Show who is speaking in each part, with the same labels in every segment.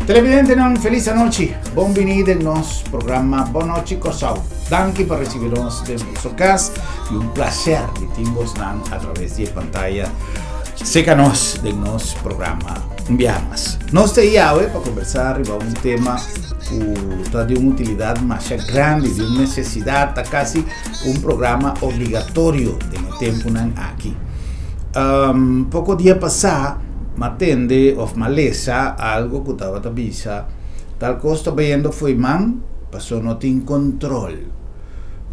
Speaker 1: Televidentenan, felis anochi. Bon bini den nos programa Bon Nochi Kòrsou. Danki pa risibi nos den boso kas i un plaser di tin bosnan a traves di e pantaya seka nos den nos programa un biaha mas. Nos ta awe pa kombersá riba un tema ku ta di un utilidat masha grandi, di un nesesidat, ta kasi un programa obligatorio den e tempunan aki. Poko dia pasá m'a tende òf m'a lesa algu ku tabata bisa tal kos ta bayendo fo'i man paso no tin kontrol.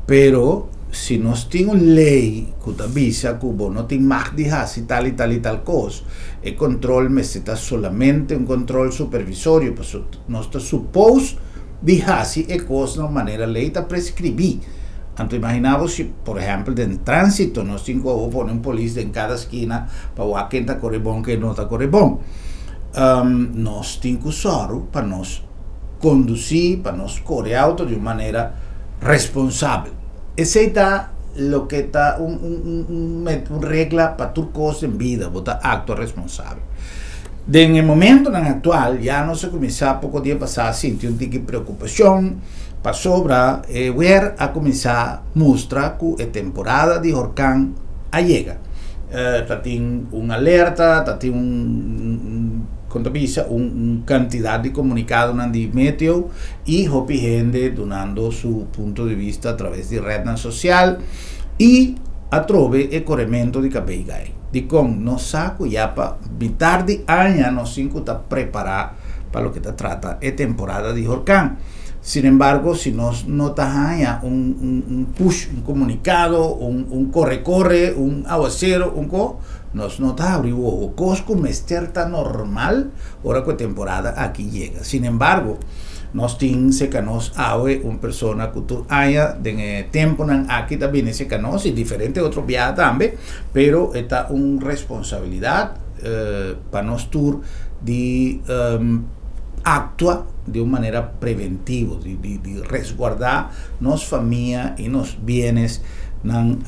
Speaker 1: Pero si nos tin un lei ku ta bisa ku bo no tin mag di hasi tal i tal i tal kos, e kontrol mester ta solamente un kontrol supervisorio paso nos ta supos di hasi e kosnan manera lei ta preskribí. Anto imaginá bo si, por ehèmpel, den tránsito nos tin ku awor pone un polis den kada skina pa wak ken ta kore bon, ken no ta kore bon. Nos tin ku sòru pa nos kondusí, pa nos kore outo di un manera responsabel. Esei ta loke ta un un un regla pa tur kos den bida, bo ta aktua responsabel. Den e momentonan aktual ya nos a kuminsá poko dia pasá sinti un tiki preokupashon pasobra e wer a kuminsá mustra ku e temporada di horkan a yega. Ta tin un alerta, ta tin un kon ta bisa un kantidat di komunikadonan di meteo i hopi hende dunando su punto di bista atraves di retnan sosial i atrobe e koremento di kabei gai. Dikon nos sa ku ya pa mitar di aña nos tin ku ta prepará pa loke ta trata e temporada di horkan. Sinembargo, si nos no ta haña un un push, un komunikado, un un kore kore, un awasero, un ko, nos no ta habri wowo. Kos ku mester ta normal ora ku e temporada aki yega. Sinembargo, nos tin serka nos awe un persona ku tur aña den e tempunan aki ta bini serka nos i diferente otro biaha tambe. Pero e ta un responsabilidad pa nos tur di actua di un manera preventivo, di resguarda nos famia y nos bienes nan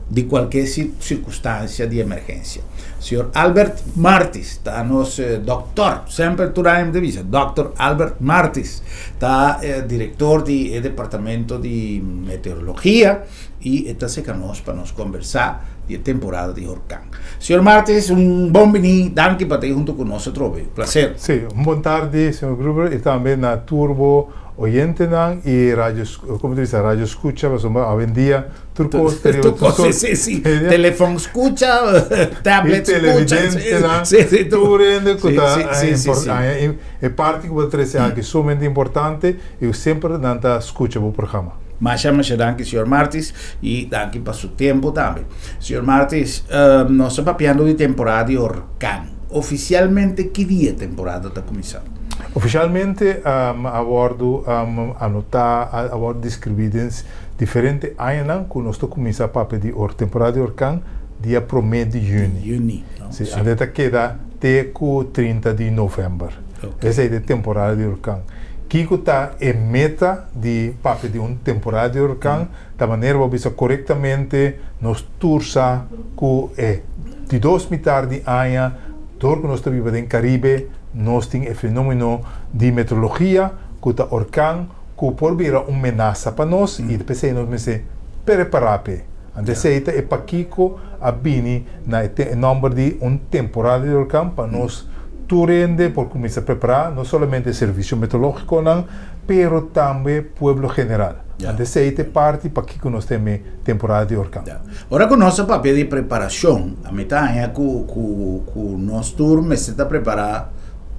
Speaker 1: di cualkier circunstancia di emergencia. Señor Albert Martis ta nos doctor, semper tur aña mi ta bisa, Doctor Albert Martis ta director di e departamento di meteorologia. I e ta seka nos pa nos kombersá di e temporada di horkan. Señor Martis, un bon biní. Danki pa ta ei huntu ku nos atrobe. Plaser.
Speaker 2: Sí, un bon tardi, señor Gruber, i tambe na tur bo oyentenan i radio, komo ta bisa, radio skucha, pasobra awendia tur kos ta riba
Speaker 1: tur kos, sí, sí, sí. Telefòn skucha, tablet skucha.
Speaker 2: I televidentenan,
Speaker 1: sí, sí,
Speaker 2: tur hende ku ta
Speaker 1: sí, sí, sí.
Speaker 2: E parti ku bo ta trese aki sumamente importante i semper nan ta skucha bo programa.
Speaker 1: Masha masha danki señor Martis y danki pa su tempo tambe. Señor Martis, nos ta papiando di temporada di orkan. Oficialmente ki dia temporada ta cuminsa?
Speaker 2: Oficialmente a wordo anota, a wordo describi den diferente añanan cu nos ta cuminsa papia di temporada di orkan dia prome di juni.
Speaker 1: Juni, no?
Speaker 2: Si, antes ta keda te cu 30 di november. Esey ta e temporada di orkan. Kiko ta e meta di papia di un temporada di orkan? Ta manera bo bisa korektamente, nos tur sa ku e di dos mitar di aña dor ku nos ta biba den Karibe, nos tin e fenomeno di meteorologia ku ta orkan ku por bira un menasa pa nos i p'esei nos mester prepará p'e. Anto esei ta e pakiko a bini na e nòmber di un temporada di orkan pa nos tur hende por kuminsá prepará, no solamente e servisio meteorológikonan, pero tambe pueblo general. Anto esei ta e parti pakiko nos tin e temporada di orkan.
Speaker 1: Ora ku nos a papia di preparashon, ami ta haña ku ku ku nos tur mester ta prepará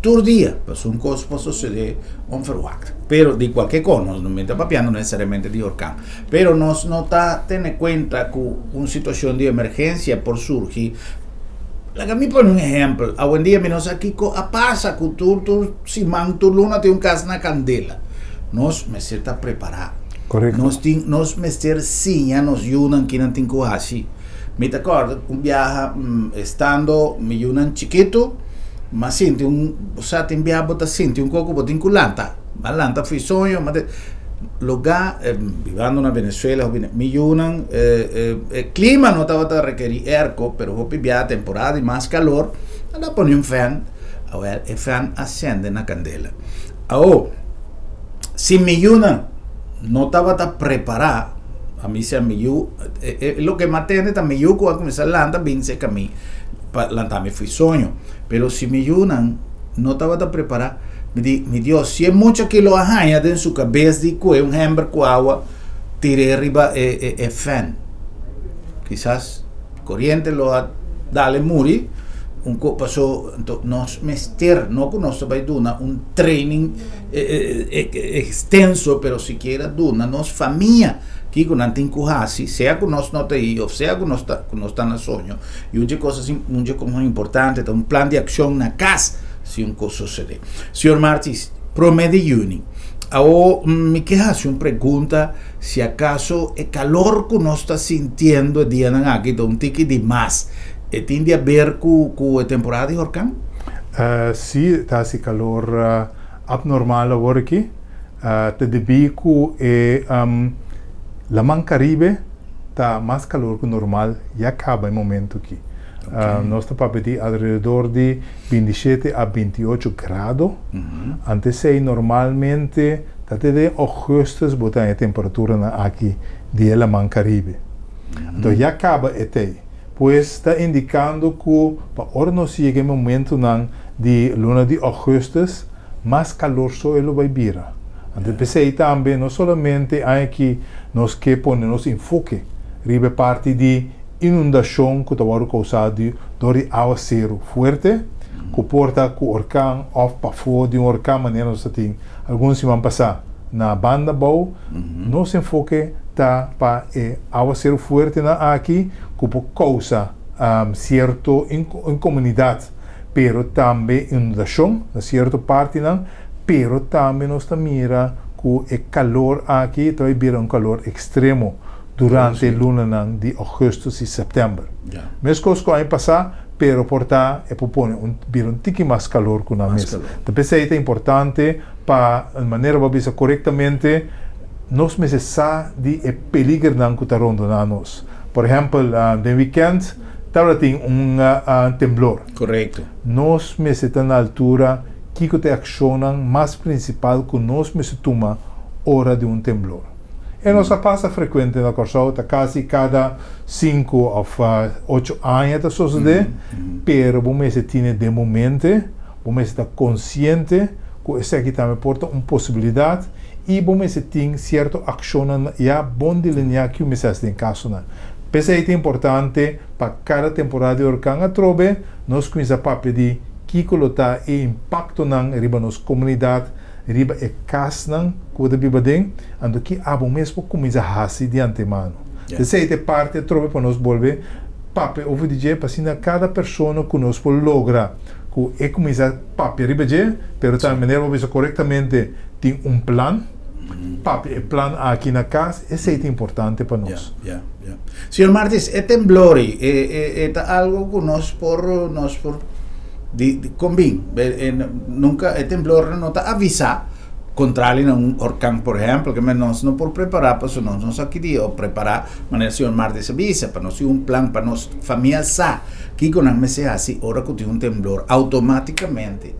Speaker 1: tur dia, pasobra un kos por sosodé onverwagt. Pero di kualke kos, nos no ta papiando nesesariamente di orkan. Pero nos no ta tene kuenta ku un situashon di emergensia por surgi. Laga mi pone un ehèmpel, awendia mi no sa kiko a pasa ku tur tur siman, tur luna tin un kas na kandela. Nos mester ta prepará.
Speaker 2: Korekto.
Speaker 1: Nos tin, nos mester siña nos yunan kinan tin ku hasi. Mi ta kòrda un biaha estando mi yunan chikitu, m'a sinti un, bo sa tin biaha bo ta sinti un kos ku bo tin ku lanta. M'a lanta fui soño, m'a lugá, bibando na Venezuela hopi mi yunan e klima no tabata rekerí airco, pero hopi biaha temporada di mas kalor, nan a pone un fèn. Awel, e fan a sende na kandela. Awo, si mi yunan no tabata prepará, ami si mi yu, e loke mi a tende ta mi yu ku a kuminsá lanta bin serka mi pa lanta mi fo'i soño. Pero si mi yunan no tabata prepará, mi di, Mi Dios, si e mucha aki lo a haña den su kabes di kue un hember ku awa tir'é riba e fan, kisas koriente lo a dal e muri un ko paso anto nos mester no ku nos ta bai duna un training extenso pero sikiera duna nos famia kiko nan tin ku hasi sea ku nos no ta ei of sea ku nos ta ku nos ta na soño y un dje kos asi un dje kos importante ta un plan di akshon na kas si un kos sosode. Señor Martis, prome di yuni awo mi ke hasi un pregunta si akaso e kalor ku nos ta sintiendo e dianan aki ta un tiki di mas e tin di aber ku ku e temporada di horkan?
Speaker 2: Si, ta hasi kalor abnormal awor aki. Ta debí ku e Laman Karibe ta mas kalor ku normal ya kaba e momentu aki. Nos ta papia di alrededor di 27 a 28 grado. Ante esei normalmente ta te den ougùstùs bo ta haña e temperaturanan aki di e Laman Karibe. Anto ya kaba e tei. Pues ta indikando ku pa ora nos yega e momentunan di luna di ougùstùs, mas kalor so e lo bai bira. Anto p'esei tambe no solamente aña aki nos ke pone nos enfoke riba e parti di inundashon ku ta wòrdu kousá di dor di awaseru fuerte ku por ta ku orkan òf pafó di un orkan manera nos ta tin algun siman pasá na Banda Bou, nos enfoke ta pa e awaseru fuertenan aki ku por kousa sierto inkomunidat pero tambe inundashon na sierto partinan, pero tambe nos ta mira ku e kalor aki ta bai bira un kalor ekstremo durante e lunanan di ougùstùs i sèptèmber. Meskos ku aña pasá, pero por ta e por pone un bira un tiki mas kalor ku nan mes. Ta p'esei ta importante pa, manera bo a bisa korektamente, nos mester sa di e peligernan ku ta rondoná nos. Por ehèmpel, den wikènt tabata tin un temblor.
Speaker 1: Korekto.
Speaker 2: Nos mester ta na altura kiko ta e akshonnan mas prinsipal ku nos mester tuma ora di un temblor. E nos a pasa frekuente na Kòrsou, ta kasi kada sinku òf ocho aña ta sosodé, pero bo mester tine den bo mente, bo mester ta konsiente ku esaki tambe por ta un posibilidat i bo mester tin sierto akshonnan ya bon delineá kiu mester hasi den kasonan. P'esei ta importante pa kada temporada di orkan atrobe nos kuminsá papia di kiko lo ta e impaktonan riba nos komunidat, riba e kasnan ku bo ta biba den, anto ki abo mes por kuminsá hasi di antemano. P'esei ta e parti atrobe pa nos bolbe papia over di dje pa asina kada persona ku nos por logra ku e kuminsá papia riba dje, pero tambe manera bo bisa korektamente tin un plan. Papia e plan aki na kas, esei ta importante pa nos.
Speaker 1: Ya, ya, ya. Señor Martis, e temblor ei, e, e, e ta algo ku nos por, nos por di, di kombin. E, e, nunka e temblor no ta avisá, kontrali na un orkan, por ehèmpel, ke men nos no por prepará pasobra nos no sa ki dia, o prepará, manera señor Martis a bisa, pa nos tin un plan, pa nos famia sa kiko nan mester hasi ora ku tin un temblor, outomátikamente.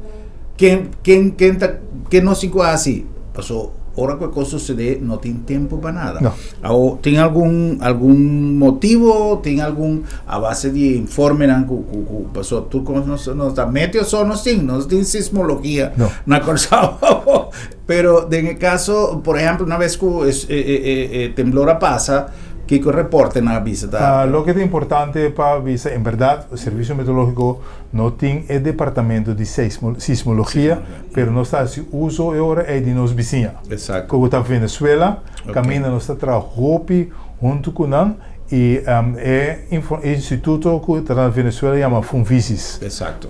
Speaker 1: Ken, ken, ken ta, ken nos tin ku hasi? Paso, ora ku e kos susedé, no tin tempu pa nada.
Speaker 2: No.
Speaker 1: Awo, tin algun, algun motivo, tin algun, a base di informenan ku, ku, ku, paso tur kos nos, nos ta meteo so nos tin, nos tin sismologia
Speaker 2: No.
Speaker 1: na Kòrsou. Pero den e kaso, por ehèmpel, una bes ku e, e, e, e temblor a pasa, Kiko reportenan a bisa ta?
Speaker 2: Loke ta importante pa bisa, en berdad Servicio Meteorologico no tin e departamento di sismologia, pero nos ta haci uso e ora ey di nos bisiña, cu ta Venezuela, caminda nos ta traha hopi hunto cu nan y e instituto cu ta na Venezuela yama Funvisis.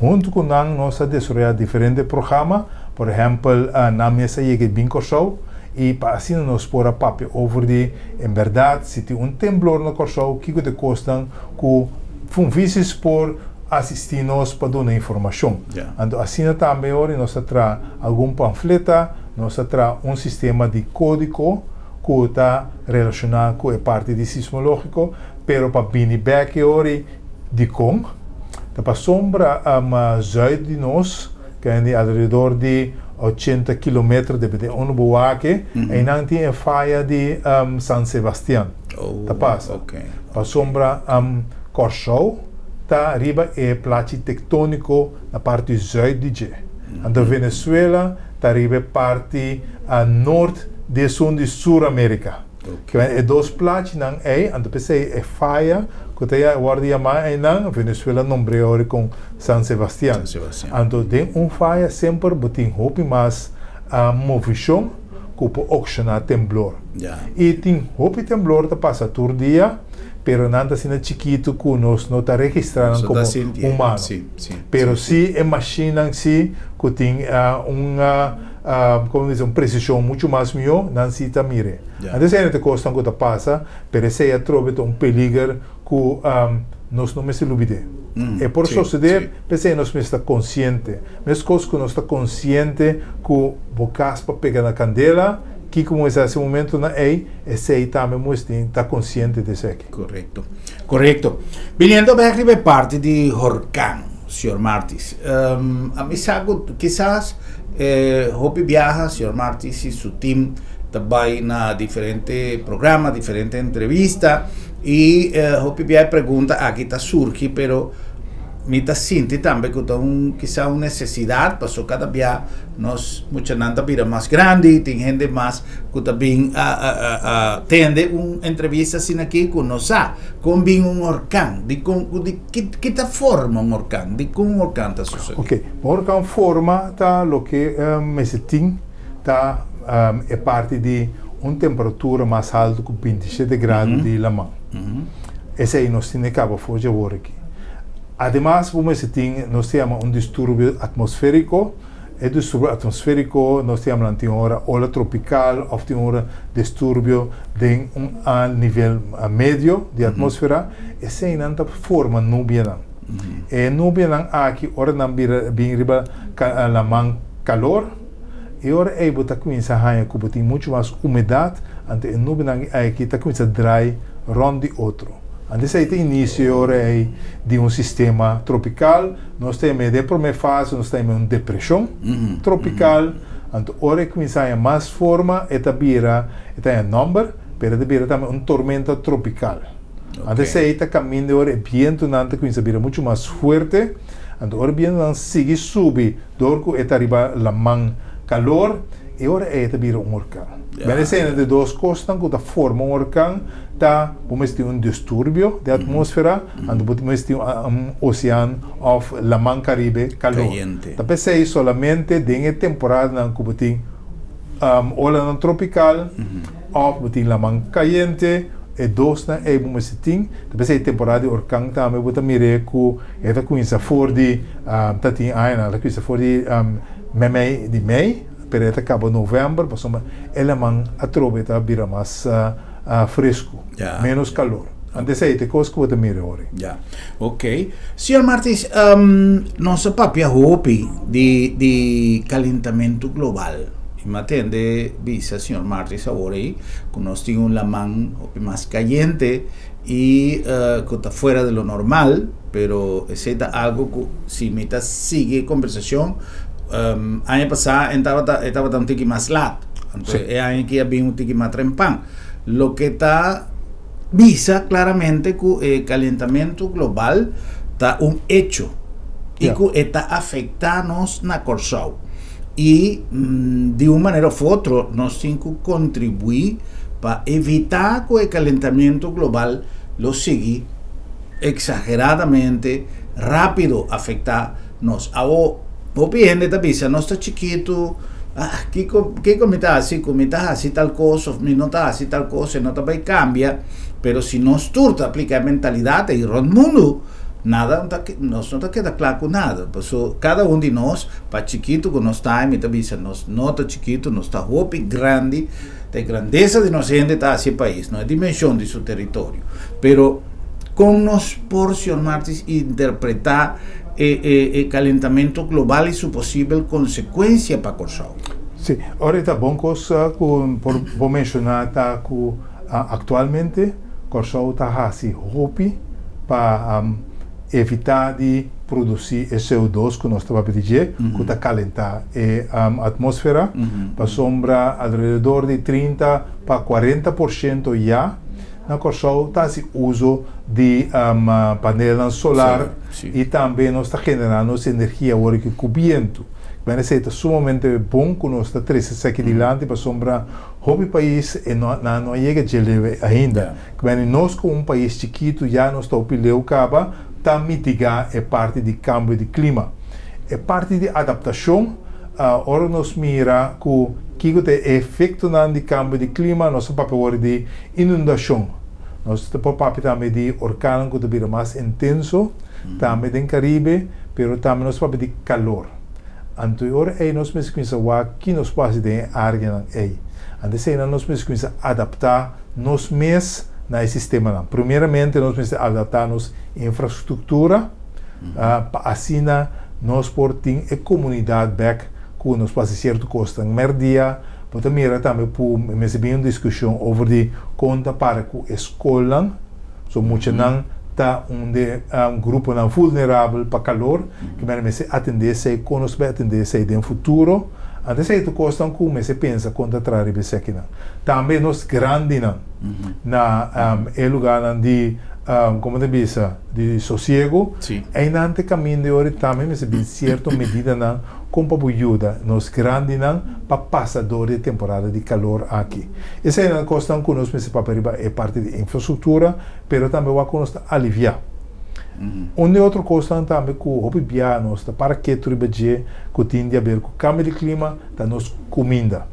Speaker 2: Hunto cu nan nos a desaroya diferente programa, por ehempel nan mes a yega bin Corsou y pa asina nos por a papia over di En bèrdat, si tin un temblor na Kòrsou, kiko ta e kosnan ku Funvisis por asistí nos pa duna informashon? Anto asina tambe ora nos ta traha algun pamfleta, nos ta traha un sistema di kódigo ku ta relashoná ku e parti di sismológiko, pero pa bini bèk e ora dikon? Ta pasobra zùit di nos. Ku di alrededor di 80 kilometer, depende unda bo wak e, einan tin e faya di San Sebastian. Ta pasa. Pasobra Kòrsou ta riba e plachi tektóniko na parti zùit di dje. Anto Venezuela ta riba e parti nort di esun di Sur Amerika. E dos plachinan ei, anto p'esei e faya ku ta wòrdu yamá einan, Venezuela nombr'é ora kon San Sebastian. Anto den un faya semper bo tin hopi mas movishon ku por okshoná temblor. I tin hopi temblor ta pasa tur dia, pero nan ta asina chikitu ku nos no ta registrá nan komo humano. Pero si e mashinnan si ku tin un komo bisa un presishon muchu mas mihó, nan si ta mir'é. Anto esei ta kosnan ku ta pasa, pero esei atrobe ta un peliger ku nos no mester lubid'é. E por sosodé, p'esei nos mester ta konsiente. Meskos ku nos ta konsiente ku bo kas por pega na kandela, kiko bo mester hasi e momentunan ei, esei tambe bo mester ta konsiente di esaki.
Speaker 1: Korekto, korekto. Biniendo bèk riba e parti di horkan, señor Martis, a mi sa ku kisas hopi biaha señor Martis i su tim ta bai na diferente programa, diferente entrevista i hopi biaha e pregunta aki ta surgi, pero mi ta sinti tambe ku ta un kisa un nesesidat paso kada bia nos muchanan ta bira mas grandi, tin hende mas ku ta bin a tende un entrevista asina aki ku no sa kon bin un orkan, dikon di ki ta forma un orkan, dikon un orkan ta sosodé.
Speaker 2: Ok, un orkan forma ta loke mester tin ta e parti di un temperatura mas haltu ku 27 grado di laman. Esei nos tin e kaba for dje awor aki. Ademas bo mester tin nos ta yama un disturbio atmosfériko. E disturbio atmosfériko nos ta yama nan tin ora ola tropikal òf tin ora disturbio den un nivel medio di atmósfera. Eseinan ta forma nubianan. E nubianan aki ora nan bira bin riba laman kalor e ora ei bo ta kuminsá haña ku bo tin muchu mas humedat, anto e nubianan aki ta kuminsá drai rònt di otro. Anto esei ta inisio e ora ei di un sistema tropikal. Nos ta yam'é den promé fase nos ta yam'é un depreshon tropikal. Anto ora e kuminsá haña mas forma e ta bira, e ta haña nòmber, pero e ta bira tambe un tormenta tropikal. Anto esei ta kaminda e ora e bientunan ta kuminsá bira muchu mas fuerte. Anto ora e bientunan sigui subi dor ku e ta riba laman kalor, e ora ei e ta bira un orkan. Bèn esei na de dos kosnan ku ta forma un orkan ta bo mester tin un disturbio den atmósfera, anto bo mester tin un osean òf laman Karibe kalor. Ta p'esei solamente den e temporadanan ku bo tin olanan tropikal òf bo tin laman kayente, e dosnan ei bo mester tin. Ta p'esei temporada di orkan tambe bo ta mir'é ku e ta kuminsá for di ta tin añanan ta kuminsá for di meimei di mei, pero e ta kaba novèmber pasobra e laman atrobe ta bira mas fresku, ménos kalor. Anto esei ta e kos ku bo ta mira ora.
Speaker 1: Ya, ok. Señor Martis, nos a papia hopi di di kalentamentu global. I mi a tende bisa señor Martis awor ei ku nos tin un laman hopi mas kayente i ku ta fuera de lo normal, pero esei ta algu ku si mi ta sigui e kombersashon, aña pasá e tabata e tabata un tiki mas lat. Anto e aña aki a bin un tiki mas trempan. Loke ta bisa claramente cu e calentamiento global ta un hecho y cu e ta afecta nos na Corsou. Y di un manera of otro nos tin cu contribui pa evita cu e calentamiento global lo sigui exageradamente rapido afecta nos. Awo hopi hende ta bisa nos ta chikitu, ah kiko kiko mi ta hasi ku mi ta hasi tal kos of mi no ta hasi tal kos e no ta bai kambia, pero si nos tur ta aplika e mentalidat ei rònt mundu nada no ta nos no ta keda kla ku nada paso kada un di nos pa chikitu ku nos ta mi ta bisa nos no ta chikitu nos ta hopi grandi ta e grandesa di nos hende ta hasi e pais no e dimenshon di su teritorio pero kon nos por señor Martis interpreta e e e kalentamentu global i su posibel konsekuensia pa Kòrsou.
Speaker 2: Sí, ora e ta bon kos ku por bo menshoná ta ku aktualmente Kòrsou ta hasi hopi pa Evitá di produsí e CO2 ku nos ta papia di dje, ku ta kalentá e atmósfera, pasobra alrededor di 30 pa 40% ya na Kòrsou ta hasi uso di panelnan solar i tambe nos ta generá nos energia awor aki ku bientu. Bueno, esei ta sumamente bon ku nos ta trese esaki dilanti pasobra hopi pais e no nan no a yega dje leu ainda. Kmeni nos ku un pais chikitu ya nos ta hopi leu kaba ta mitigá e parti di kambio di klima. E parti di adaptashon, ora nos mira ku kiko ta e efektonan di kambio di klima nos ta papia awor di inundashon. Nos ta por papia tambe di orkannan ku ta bira mas intenso, tambe den Karibe, pero tambe nos ta papia di kalor. Anto e ora ei nos mester kuminsá wak ki nos por hasi den e áreanan ei. Anto eseinan nos mester kuminsá adaptá nos mes na e sistemanan. Primeramente nos mester adaptá nos infrastruktura pa asina nos por tin e komunidat bèk ku nos por hasi sierto kosnan. Mèrdia bo ta mira tambe ku mester bin un diskushon over di kon ta para ku e skolnan. So muchanan ta un di gruponan vulnerabel pa kalor, ku mester atendé esei, kon nos bai atendé esei den futuro. Anto esei ta kosnan ku mester pensa kon ta traha riba esekinan. Tambe nos grandinan na e lugarnan di, komo ta bisa, di sosiego, einan ta kaminda e ora tambe mester bin sierto medidanan kon pa bo yuda nos grandinan pa pasa dor di e temporada di kalor aki. Eseinan kosnan ku nos mester papia riba e parti di infrastruktura, pero tambe wak ku nos ta aliviá. Un di otro kosnan tambe ku hopi bia nos ta para ketu riba dje ku tin di aber ku kambio di klima ta nos kuminda.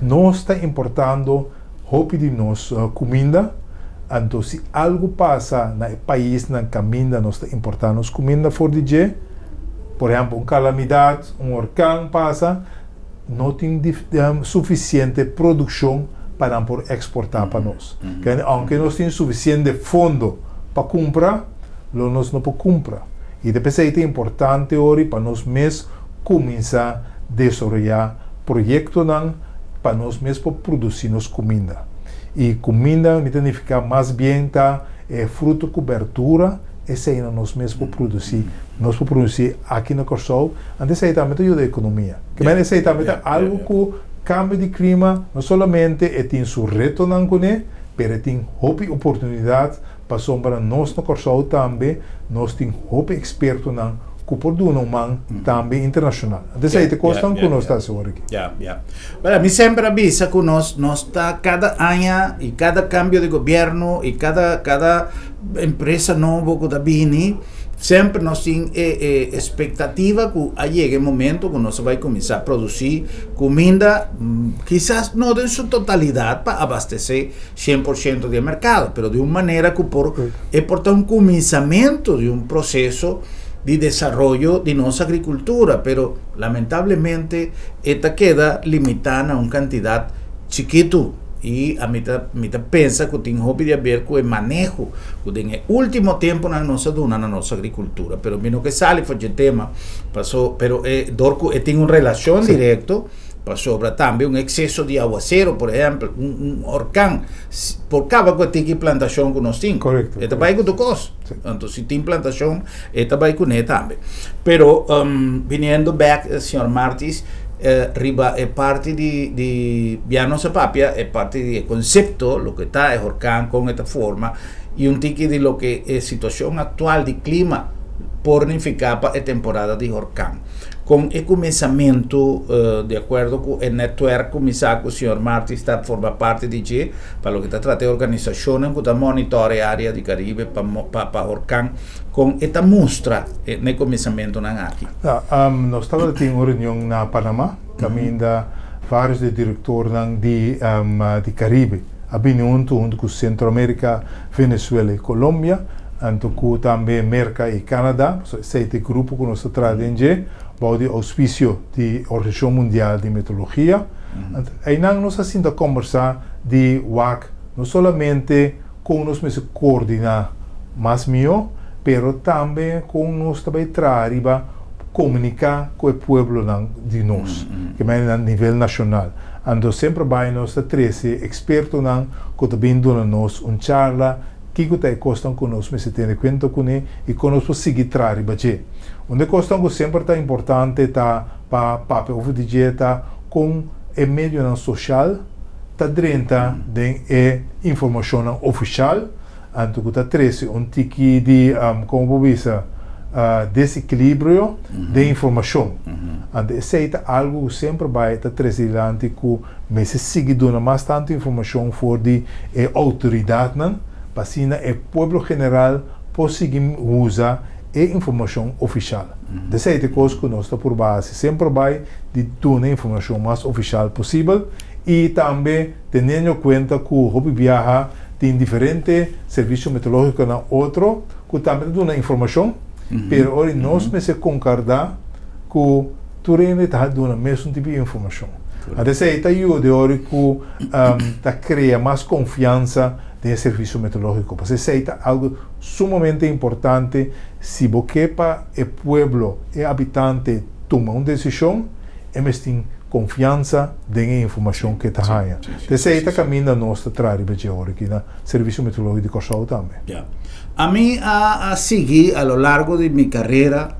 Speaker 2: Nos ta importando hopi di nos kuminda, anto si algu pasa na e paisnan kaminda nos ta importá nos kuminda for di dje, por ehèmpel un kalamidat, un orkan pasa, no tin sufisiente produkshon pa nan por eksportá pa nos. Kende ounke nos tin sufisiente fondo pa kumpra, lo nos no por kumpra. I ta p'esei ta importante ori pa nos mes kuminsá desaroyá proyektonan pa nos mes por produsí nos kuminda. I kuminda mi ta nifiká mas bien ta e fruta ku bèrdura, eseinan nos mes por produsí. Nos por produsí aki na Kòrsou, anto esei tambe ta yuda ekonomia. Ke manera esei tambe ta algu ku kambio di klima no solamente e tin su retonan kuné, pero e tin hopi oportunidat pasobra nos na Kòrsou tambe nos tin hopi ekspertonan ku por duna un man tambe internashonal. Anto esei ta e kosnan ku nos ta hasi awor aki.
Speaker 1: Ya, ya. Bueno, mi semper a bisa ku nos nos ta kada aña i kada kambio di gobièrnu i kada kada empresa nobo ku ta bini, Semper nos tin e e expectativa cu a yega e momento cu nos a bay cuminsa produci cuminda, kisas no den su totalidad pa abastece 100% di e mercado, pero di un manera cu por e por ta un cuminsamento di un proceso di desaroyo di nos agricultura, pero lamentablemente e ta keda limita na un cantidad chikito. I ami ta mi ta pensa ku tin hopi di aber ku e maneho ku den e último temponan nos a duna na nos agrikultura. Pero mi no ke sali for dje tema, paso pero e dor ku e tin un relashon direkto, pasobra tambe un ekseso di awasero, por ehèmpel, un un orkan por kaba ku e tiki plantashon ku nos tin.
Speaker 2: Korekto.
Speaker 1: E ta bai ku tur kos. Anto si tin plantashon e ta bai kuné tambe. Pero biniendo bèk señor Martis riba e parti di di bia nos a papia e parti di e konsepto loke ta e horkan kon e ta forma i un tiki di loke e situashon aktual di klima por nifiká pa e temporada di horkan. Kon e kuminsamentu di akuerdo ku e nètwèrk kuminsá ku señor Martis ta forma parti di dje pa loke ta trata e organisashonnan ku ta monitor e área di Karibe pa pa horkan Kon e ta mustra n'e kuminsamentunan aki?
Speaker 2: Nos tabata tin un reunion na Panama kaminda vários di e direktornan di di Karibe a bini huntu, huntu ku Sentroamerika, Venezuela i Colombia, anto ku tambe Merka i Kanada. Pasobra esei ta e grupo ku nos ta traha den dje bou di ouspisio di Organisashon Mundial di Meteorologia. Anto einan nos a sinta kombersá di wak no solamente kon nos mester koordiná mas mihó, pero tambe kon nos ta bai traha riba komuniká ku e pueblonan di nos, ke mende na nivel nashonal. Anto semper bai nos ta trese ekspertonan ku ta bin duna nos un charla. Kiko ta e kosnan ku nos mester tene kuenta kuné i kon nos por sigui traha riba dje. Un di e kosnan ku semper ta importante ta pa papia over di dje ta kon e medionan sosial ta drenta den e informashonnan ofishal, anto ku ta trese un tiki di, kon bo por bisa, desekilibrio den informashon. Anto esei ta algu ku semper bai ta trese dilanti ku mester sigui duna mas tantu informashon for di e outoridatnan pa asina e pueblo general por sigui usa e informashon ofishal. Esei ta e kos ku nos ta purba hasi, semper bai di duna informashon mas ofishal posibel i tambe teniendo kuenta ku hopi biaha tin diferente servisio meteorológiko na otro ku tambe ta duna informashon, pero ora nos mester konkardá ku tur hende ta duna mesun tipo di informashon. Anto esei ta yuda ora ku ta krea mas konfiansa den e servisio meteorológiko. Pasobra esei ta algu sumamente importante si bo ke pa e pueblo, e habitante tuma un desishon, e mester tin konfiansa den e informashon ku e ta haña. Esei ta kaminda nos ta traha riba dje ora aki na Servisio Meteorológiko di Kòrsou tambe.
Speaker 1: Ya. Ami a sigui a lo largo di mi karera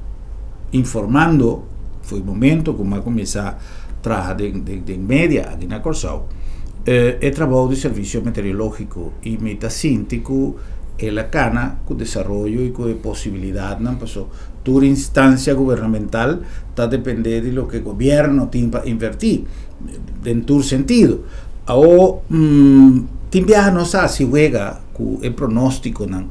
Speaker 1: informando, for e momento ku mi a kuminsá traha den den media aki na Kòrsou, e trabou di Servisio Meteorológiko i mi ta sinti ku el a kana ku desaroyo i ku e posibilidatnan paso Tur instancia gubernamental ta depende di loke gobierno tin pa inverti, den tur sentido. Awo, tin biaha nos ta haci wega cu e pronosticonan.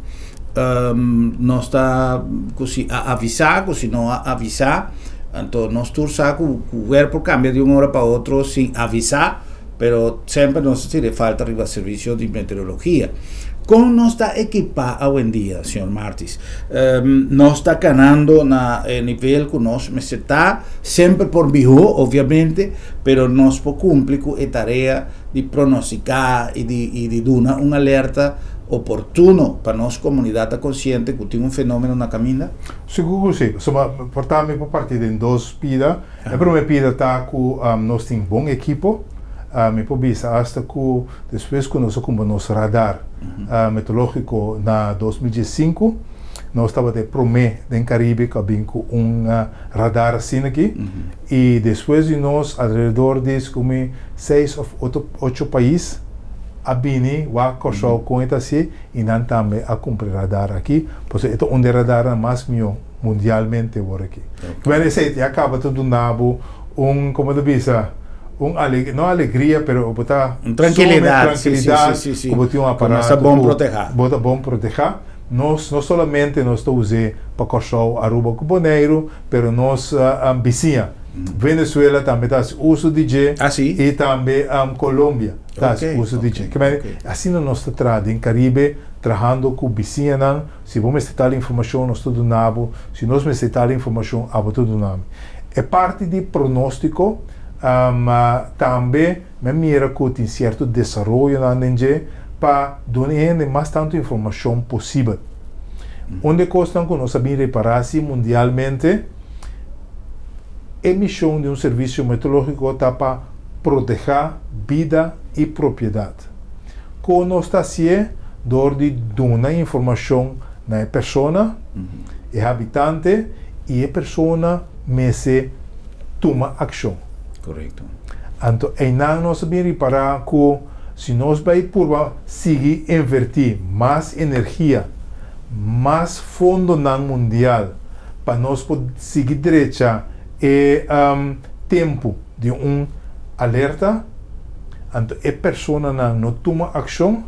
Speaker 1: Nos ta cu si a avisa, cu si no a avisa, anto nos tur sa cu wer por cambia di un ora pa otro sin avisa. Pero semper nos ta tira e falta riba servicio di meteorologia. Con nos ta equipa awendia, señor Martis? Nos ta canando na e nivel cu nos mester ta, semper por miho, obviamente, pero nos por cumpli cu e tarea di pronostica y di y di duna un alerta oportuno pa nos comunidad ta consciente cu tin un fenomeno na caminda?
Speaker 2: Sigur cu si. Pasobra por ta mi por parti den dos pida. E prome pida ta ku nos tin bon ekipo. Mi por bisa asta ku despues ku nos a kumpra nos radar meteorológiko na 2015, nos tabata e prome den Karibe ku a bin ku un radar asina aki. I despues di nos alrededor di sku mi seis òf ocho pais a bini wak Kòrsou kon e ta hasié i nan tambe a kumpra e radar aki. Pasobra e ta un di e radarnan mas mihó mundialmente wor aki. Bueno, esei ya caba ta duna bo un, como ta bisa, un ale, no alegria, pero bo ta
Speaker 1: Un tranquilidad,
Speaker 2: sumi tranquilidad,
Speaker 1: si, si, si,
Speaker 2: cu bo tin un
Speaker 1: Cu
Speaker 2: aparato
Speaker 1: nos ta bon
Speaker 2: cu
Speaker 1: proteha.
Speaker 2: bo ta bon proteha. Nos no solamente nos ta us'é pa Kòrsou, Aruba cu Boneiru, pero nos bisiña, Venezuela tambe ta haci uso di dje
Speaker 1: Ah, si?
Speaker 2: y tambe Colombia ta haci
Speaker 1: Ok,
Speaker 2: uso di
Speaker 1: ok,
Speaker 2: dje. Ke manera,
Speaker 1: ok.
Speaker 2: asina nos ta traha den Caribe, trahando cu bisiñanan. Si bo mester tal informashon, nos ta duna bo. Si nos mester tal informashon, abo ta duna mi. E parti di pronóstiko, tambe mi a mira ku tin sierto desaroyonan den dje pa duna e hende mas tantu informashon posibel. Un di e kosnan ku nos a bin repará si mundialmente, e mishon di un servisio meteorológiko ta pa protehá bida i propiedat. Kon nos ta hasié? Dor di duna informashon na e persona, e habitante, i e persona mester tuma akshon.
Speaker 1: Korekto.
Speaker 2: Anto einan nos a bin ripará ku si nos bai purba sigui invertí mas energia, mas fondonan mundial pa nos por sigui drecha e tempu di un alerta, anto e personanan no tuma akshon,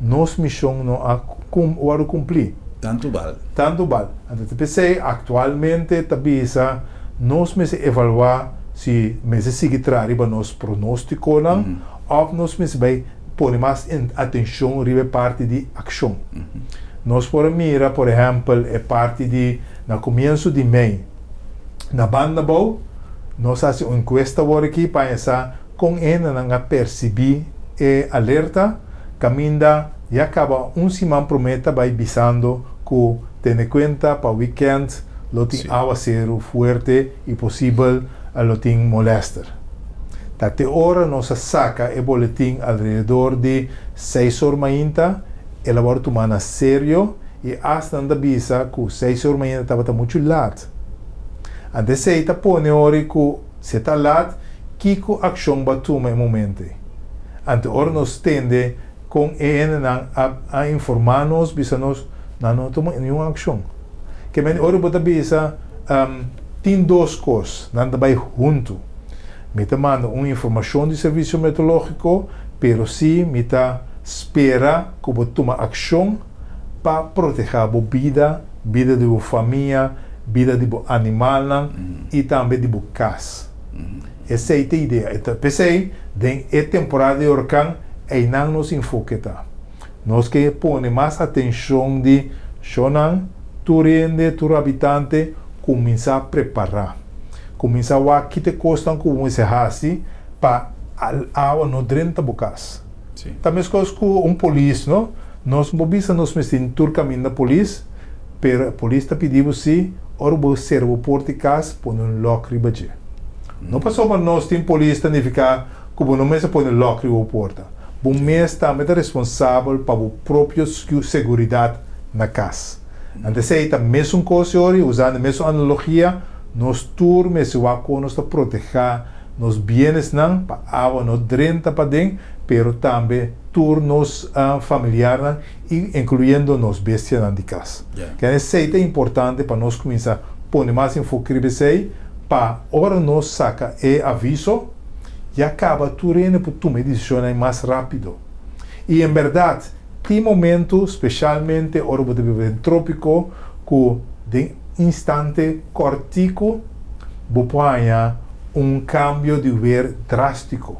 Speaker 2: nos mishon no a wòrdu kumplí.
Speaker 1: Tantu bal.
Speaker 2: Tantu bal. Anto ta p'esei aktualmente ta bisa nos mester evaluá si mester sigui traha riba nos pronóstikonan òf nos mester bai pone mas atenshon riba e parti di akshon. Nos por a mira por ehèmpel e parti di na komienso di mei na banda abou nos a hasi un enkuesta awor aki pa haña sa Kon hendenan a persibí e alerta? Kaminda ya kaba un siman promé ta bai bisando ku tene kuenta pa wikènt lo tin awaseru fuerte i posibel lo tin molèster. Ta te ora nos a saka e boletin alrededor di seis or mainta. El a wòrdu tumá na serio i asta nan ta bisa ku seis or mañana tabata muchu lat. Anto esei ta pone ora ku si e ta lat, kiko akshon bo a tuma e momento ei? Anto ora nos tende kon e hendenan a a informá nos, bisa nos, nan no a tuma niun akshon. Ke mende ora bo ta bisa, tin dos kos, nan ta bai huntu. Mi ta manda un informashon di Servisio Meteorológiko, pero sí mi ta spera ku bo tuma akshon pa protehá bo bida, bida di bo famia, bida di bo animalnan i tambe di bo kas. Esei ta e idea. E ta p'esei den e temporada di orkan einan nos enfoke ta. Nos ke pone mas atenshon di shonnan, tur hende, tur habitante kuminsá prepará. Kuminsá wak ki ta e kosnan ku bo mester hasi pa awa no drenta bo kas. Ta meskos ku un polis, no? Nos bo bisa nos mester tin tur kaminda polis, pero e polis ta pidi bo si ora bo sera bo porta di kas pone un lòk riba dje. No pasobra nos tin polis ta nifiká ku bo no mester pone lòk riba bo porta. Bo mes tambe ta responsabel pa bo propio seguridat na kas. Anto esei ta mesun kos yori, usando e mesun analogia, nos tur mester wak kon nos ta protehá nos bienesnan pa awa no drenta paden, pero tambe tur nos familiarnan i inkluyendo nos bestianan di kas. Kende esei ta importante pa nos kuminsá pone mas enfoke riba esei pa ora nos saka e aviso ya kaba tur hende por tuma e desishonnan mas rápido. I en bèrdat Tin momentu, spesialmente ora bo ta biba den trópiko, ku den instante kòrtiku bo por haña un kambio di wer drástiko.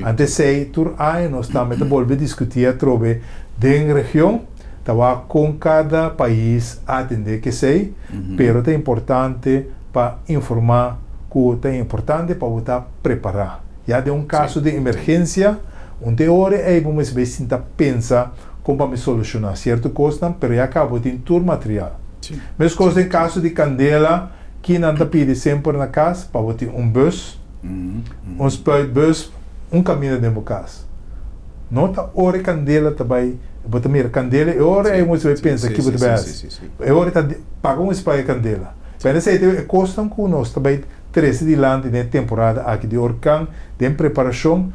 Speaker 2: Ante esei, tur aña nos tambe ta bolbe diskutí atrobe den region, ta wak kon kada pais a atendé ku esei, pero ta importante pa informá ku ta importante pa bo ta prepará. Ya den un kaso di emergensia, un te ora ei bo mester bay sinta pensa kon pa mi solushoná sierto kosnan, pero ya kaba bo tin tur material. Meskos den kaso di kandela, ki nan ta pidi semper na kas pa bo tin un bus, un spuitbus, un kaminda den bo kas. No ta ora e kandela ta bay, bo ta mira kandela e ora ei bo mester bay pensa ki bo ta bay hasi. E ora ta paga un spuit e kandela. Pero esei ta e kosnan ku nos ta bay trese dilanti den e temporada aki di orkan den preparashon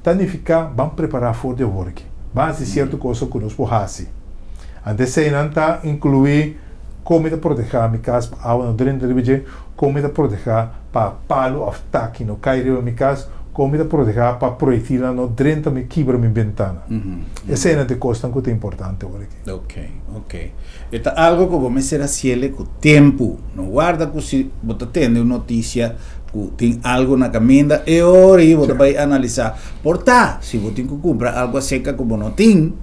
Speaker 2: ta nifiká ban prepará for di awor aki. Ban hasi sierto kosnan ku nos por hasi. Anto eseinan ta inkluí kon mi ta protehá mi kas pa awa no drenta riba dje, kon mi ta protehá pa palu òf taki no kai riba mi kas, kon mi ta protehá pa proyektilnan no drenta mi kibra mi bentana. Eseinan ta e kosnan ku ta importante awor aki.
Speaker 1: Ok, ok. E ta algo ku bo mester hasiele ku tempu. No warda ku si bo ta tende un notisia ku tin algo na kaminda, e ora ei bo ta bai analisá. Por ta, si bo tin ku kumpra algo aserka ku bo no tin,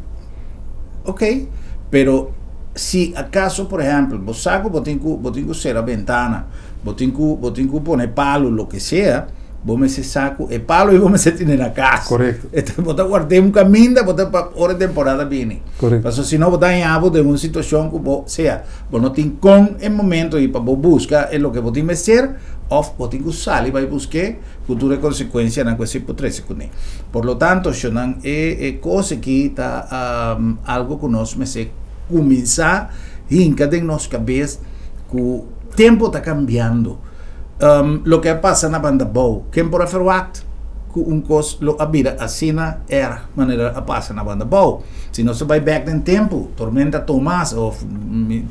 Speaker 1: ok. Pero si akaso, por ehèmpel, bo sa ku bo tin ku bo tin ku sera bentana, bo tin ku bo tin ku pone palu, loke sea, Bo mester sa ku e palo ei bo mester tene na kas.
Speaker 2: Korekto.
Speaker 1: Bo ta ward'é un kaminda, bo ta pa ora e temporada bini.
Speaker 2: Korekto.
Speaker 1: Pasobra si no bo ta haña bo den un situashon ku bo, sea, bo no tin kon e momento ei pa bo buska e loke bo tin mester, òf bo tin ku sali bai busk'é ku tur e konsekuensianan ku esei por trese kuné. Por lo tanto, shonnan, e e kos aki ta algu ku nos mester kuminsá hinka den nos kabes ku tempu ta kambiando. Loke a pasa na Bandabou, ken por a ferwagt ku un kos lo a bira asina erg manera a pasa na Bandabou? Si nos ta bai bek den tempu, Tormenta Tomas of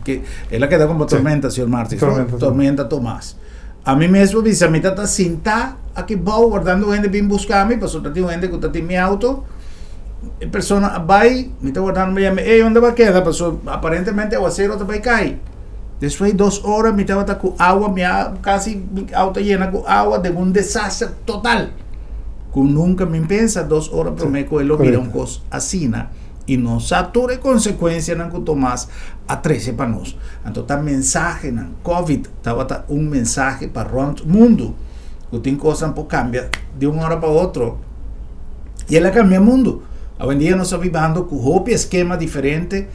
Speaker 1: ke el a keda komo Tormenta, señor Martis, no? Tormenta Tomas. Ami mes por bisa mi ta ta sintá aki bou wardando hende bin buska mi pasobra ta tin un hende ku ta tin mi auto. E persona a bai, mi ta wardando mi yama, ey unda bo a keda? Pasobra aparentemente awasero ta bai kai. Despues di dos ora mi tabata ku awa, mi a kasi mi auto a yena ku awa den un desaster total. Ku nunka mi pensa dos ora promé ku e lo bira un kos asina i nos sa tur e konsekuensianan ku Tomas a trese pa nos. Anto ta mensahenan, Covid tabata un mensahe pa rònt mundu ku tin kosnan por kambia di un ora pa otro i el a kambia mundu. Awendia nos ta bibando ku hopi eskema diferente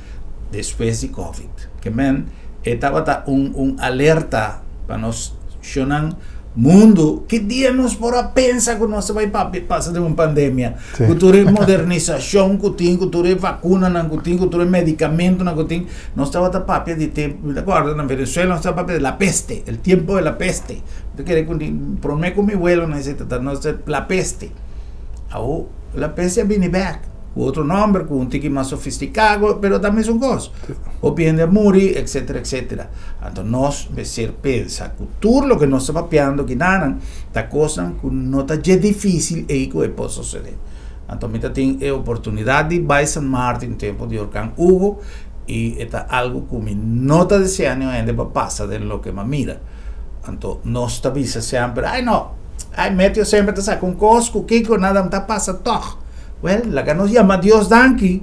Speaker 1: despues di Covid. Ke men e tabata un un alerta pa nos shonnan. Mundu, ki dia nos por a pensa ku nos ta bai papia pasa den un pandemia? Ku tur e modernisashon ku tin, ku tur e vakunanan ku tin, ku tur e medikamentunan ku tin, nos tabata papia di tempu, mi ta kòrda na Venezuela nos tabata papia di la peste, el tiempo de la peste. Mi ta kere ku promé ku mi welo nan esei ta nos la peste. Awo la peste a bini bèk ku otro nòmber, ku un tiki mas sofistiká, pero ta mesun kos. Hopi hende a muri, etcetera, etcetera. Anto nos mester pensa ku tur loke nos ta papiando kinanan ta kosnan ku no ta dje difísil ei ku e por sosodé. Anto mi ta tin e oportunidat di bai San Martin tempu di orkan Hugo i e ta algu ku mi no ta desea niun hende pa pasa den loke mi a mira. Anto nos ta bisa semper, ai no, ai meteo semper ta saka un kos ku kiko nada no ta pasa tòg. Wèl, laga nos yama Dios danki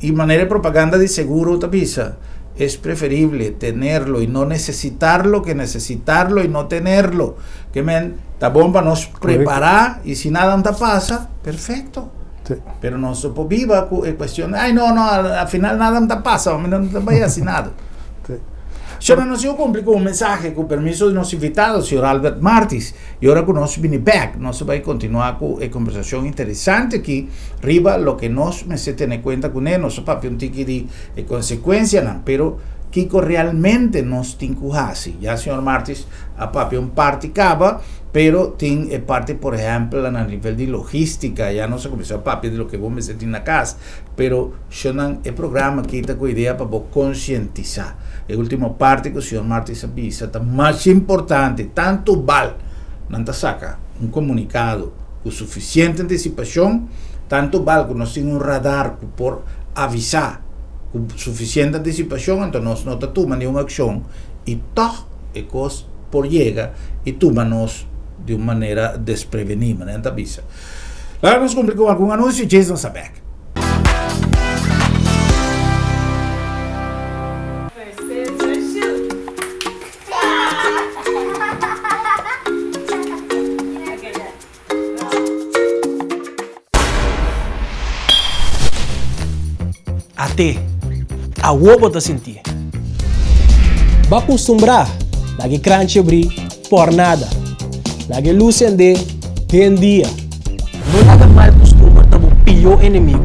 Speaker 1: i manera e propaganda di seguro ta bisa, Es preferible tenerlo y no necesitarlo que necesitarlo y no tenerlo. Ke men, ta bon pa nos prepará i si nada no ta pasa, perfecto.
Speaker 2: Sí.
Speaker 1: Pero nos no por biba ku e kuestion, ai no, no, al final nada no ta pasa, mi no ta bai hasi nada.
Speaker 2: Sí.
Speaker 1: Shona, nos sigo kumpli ku un mensahe ku permiso di nos invitado, señor Albert Martis. I ora ku nos bini bèk, nos ta bai kontinuá ku e kombersashon interesante aki riba loke nos mester tene kuenta kuné. Nos a papia un tiki di e konsekuensianan, pero kiko realmente nos tin ku hasi? Ya señor Martis a papia un parti kaba, pero tin e parti por ehèmpel na nivel di logístika, ya nos a kuminsá papia di loke bo mester tin na kas, pero shonnan e programa aki ta ku idea pa bo konsientisá. E último parti ku señor Martis a bisa ta masha importante, tantu bal nan ta saka un komunikado ku sufisiente antisipashon, tantu bal ku nos tin un radar ku por avisá ku sufisiente antisipashon, anto nos no ta tuma niun akshon i tòg e kos por yega i tuma nos di un manera desprevení, manera nan ta bisa. Laga nos kumpli ku algun anunsio, djes nos ta bèk.
Speaker 3: At'é, awor bo ta sintié. Bo a kustumbrá laga e kranchi abrí por nada. Laga e lus sendé den dia. No laga mal kustumber ta bo pió enemigu.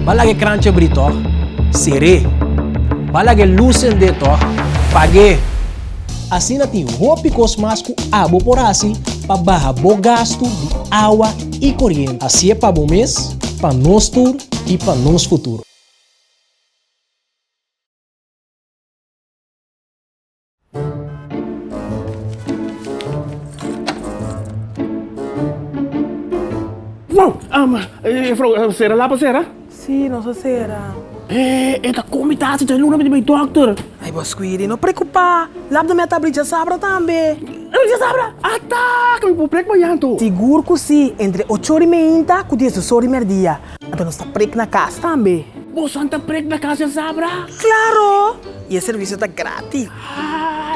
Speaker 3: Bo a laga e kranchi abrí tòg? Ser'é. Bo a laga e lus sendé tòg? Pag'é. Asina tin hopi kos mas ku abo por hasi pa baha bo gastu di awa i koriente. Hasié pa bo mes, pa nos tur i pa nos futuro.
Speaker 4: Wow! Juffrouw, sera lapa sera?
Speaker 5: Sí, nos a sera.
Speaker 4: Eh, e ta komi tasi dje luna mi ta bai dokter.
Speaker 5: Ai, bo Squidi, no preokupá. Lap de meta abri djasabra tambe.
Speaker 4: Abri djasabra? Ata! Ke mi por prek mañan anto?
Speaker 5: Sigur ku sí, entre ocho ora i meinta ku diesdos ora i merdia. Anto nos ta prek na kas tambe.
Speaker 4: Boso ta prek na kas djasabra?
Speaker 5: Klaro! I e servisio ta gratis.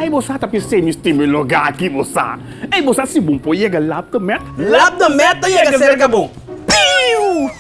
Speaker 4: Ai, bo sa ta pis'é mi stima e lugá aki, bo sa. Ei, bo sa si bon por yega lap de met?
Speaker 5: Lap de met ta yega serka bo. Piu!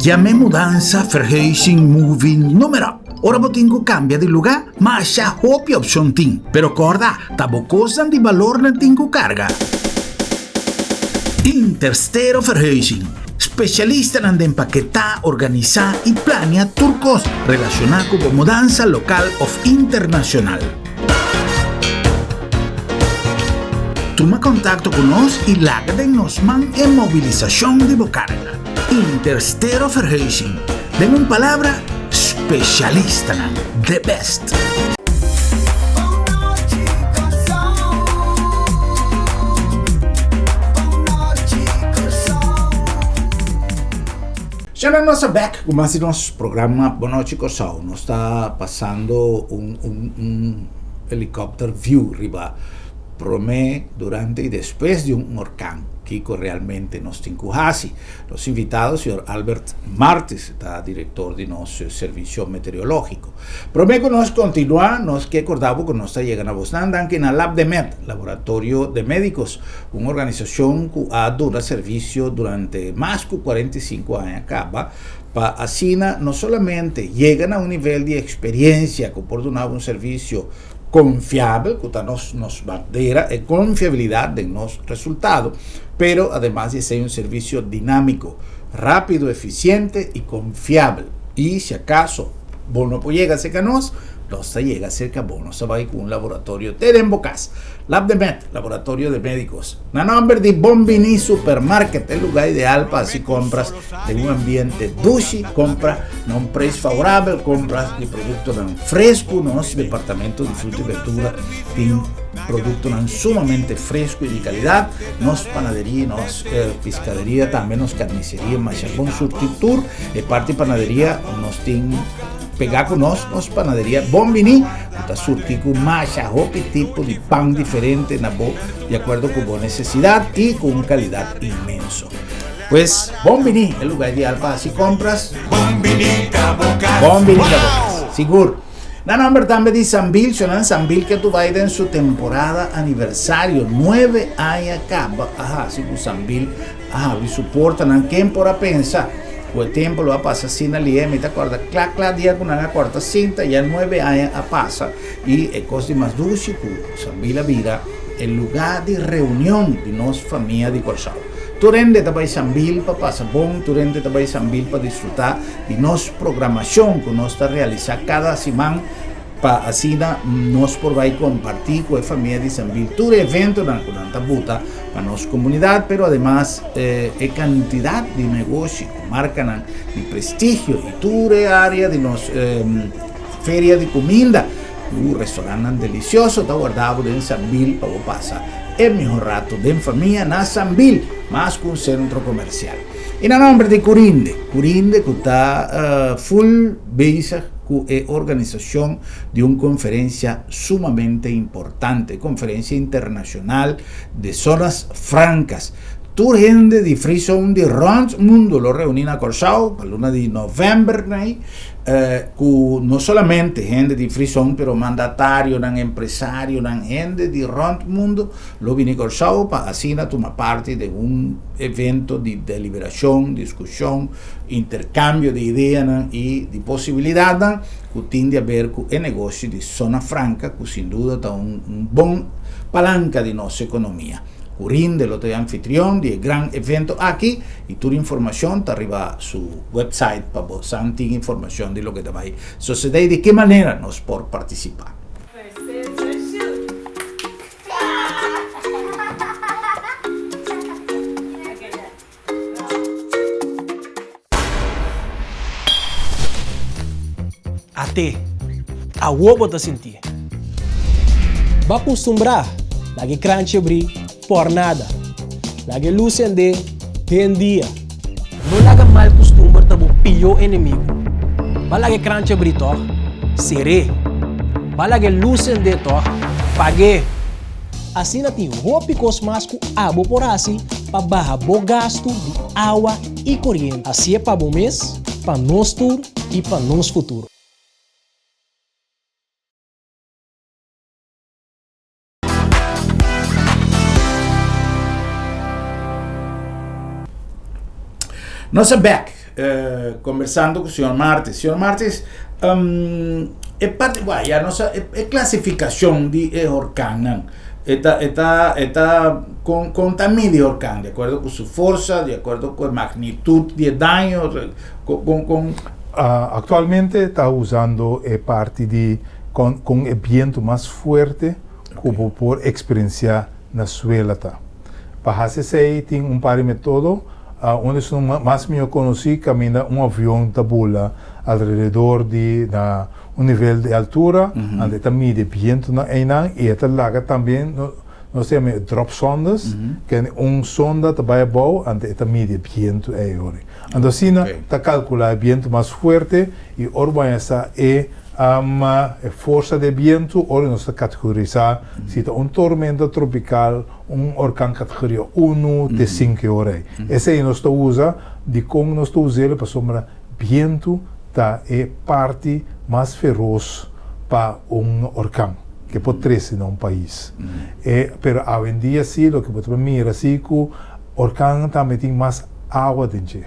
Speaker 1: Yam'e mudansa, verhuizing, moving, noem maar op. Ora bo tin ku kambia di lugá, masha hopi opshon tin. Pero kòrda, ta bo kosnan di balor nan tin ku karga. Interstero Verhuizing, spesialistanan den paketá, organisá i plania tur kos relashoná ku bo mudansa lokal òf internashonal. Tuma kontakto ku nos i laga den nos man e mobilisashon di bo karga. Interstero Verhuizing, den un palabra, spesialistanan, the best! Señora nos a bek ku mas di nos programa Bon Nochi Kòrsou. Nos ta pasando un un un helikòpter view riba promé, durante i despues di un orkan. Kiko realmente nos tin ku hasi? Nos invitado señor Albert Martis ta direktor di nos servisio meteorológiko. Promé ku nos kontinuá nos ke korda bo ku nos ta yega na bosnan danki na Labdemed, Laboratorio de Médicos, un organisashon ku a duna servisio durante mas ku 45 aña kaba pa asina no solamente yega na un nivel di eksperensia ku por duna bo un servisio konfiabel, ku ta nos nos bandera, e konfiabilidat den nos resultado, pero ademas di esei un servisio dinámiko, rápido, efisiente i konfiabel. I si akaso bo no por yega serka nos, nos ta yega serka bo. Nos ta bai ku un laboratorio te den bo kas. Labdemed, Laboratorio de Médicos. Na nòmber di Bon Bini Supermarket, e lugá ideal pa hasi kompras den un ambiente dushi, kompra na un preis favorabel, kompra di produktonan fresku. Nos departamento di fruta i berdura tin produktonan sumamente fresku i di kalidat. Nos panaderia i nos piskaderia, tambe nos karniseria masha bon surti tur. E parti panaderia nos tin. Pegá ku nos, nos panaderia Bon Biní, ku ta surtí ku masha hopi tipo di pan diferente na bo di akuerdo ku bo nesesidat i ku un kalidat inmenso. Pues, Bon Biní, e lugá ideal pa hasi kompras.
Speaker 6: Bon Biní ta bo kas.
Speaker 1: Bon Biní ta bo kas, sigur. Na nòmber tambe di Sambil, Shonan Sambil ke tu bai den su temporada aniversario, nuebe aña kaba a hasi ku Sambil a habri su portanan. Ken por a pensa? Ku e tempu lo a pasa asina lié, mi ta kòrda kla kla dia ku nan a kòrta sinta, ya nuebe aña a pasa i e kos di mas dushi ku Sambil a bira e lugá di reunion di nos famia di Kòrsou. Tur hende ta bai Sambil pa pasa bon, tur hende ta bai Sambil pa disfrutá di nos programashon ku nos ta realisá kada siman Pa asina nos por bai kompartí ku e famia di Sambil tur e eventonan ku nan ta buta pa nos komunidat, pero ademas e kantidat di negoshi ku markanan di prestigio i tur e área di nos feria di kuminda ku restorantnan delisioso ta warda bo den Sambil pa bo pasa e mihó rato den famia na Sambil, mas ku un sentro komersial. I na nòmber di Curinde, Curinde ku ta full bezig ku e organisashon di un konferensia sumamente importante, konferensia internashonal de zonas frankas. Tur hende di Free Zone di rònt mundu lo reuní na Kòrsou pa luna di novèmber nei, ku no solamente hende di Free Zone pero mandatarionan, empresarionan, hende di rònt mundu lo bini Kòrsou pa asina tuma parti den un evento di deliberashon, diskushon, interkambio di ideanan i di posibilidatnan ku tin di aber ku e negoshi di Zona Franka ku sin duda ta un bon palanka di nos ekonomia. Curinde lo ta e anfitrion di e gran evento aki i tur informashon ta riba su website pa bo san tin informashon di loke ta bai sosede i di ke manera nos por partisipá.
Speaker 3: At'é, awor bo ta sintié. Bo a kustumbrá laga e kranchi abrí por nada. Laga e lus sendé den dia. No laga mal kustumber ta bo pió enemigu. Bo a laga e kranchi abrí tòg? Ser'é. Bo a laga e lus sendé tòg? Pag'é. Asina tin hopi kos mas ku abo por hasi pa baha bo gastu di awa i koriente. Hasié pa bo mes, pa nos tur i pa nos futuro.
Speaker 1: Nos a bek kombersando ku señor Martis. Señor Martis, e parti, bueno, ya nos a, e klasifikashon di e horkannan, e ta, e ta, e ta kon, kon ta midi e horkan? Di akuerdo ku su forsa, di akuerdo ku e magnitut di e daño, kon, kon, kon?
Speaker 2: Aktualmente ta usando e parti di kon, kon e bientu mas fuerte ku bo por eksperensiá na suela ta. Pa hasi esei tin un par di metodo, un di esun mas mihó konosí kaminda un avion ta bula alrededor di na un nivel di altura, anto e ta midi e bientunan einan i e ta laga tambe Nos ta yama e dropsondes, kende un sonda ta bai abou anto e ta midi e bientu ei ori. Anto asina ta kalkulá e bientu mas fuerte i ora bo haña sa e e forsa di e bientu ora nos ta kategorisá si ta un tormenta tropikal, un orkan kategoria unu te sinku e ora ei. Esei nos ta usa, dikon nos ta us'el? Pasobra bientu ta e parti mas feros pa un orkan ke por trese na un pais. E pero awendia si loke bo ta por mira si ku orkan tambe tin mas awa den dje.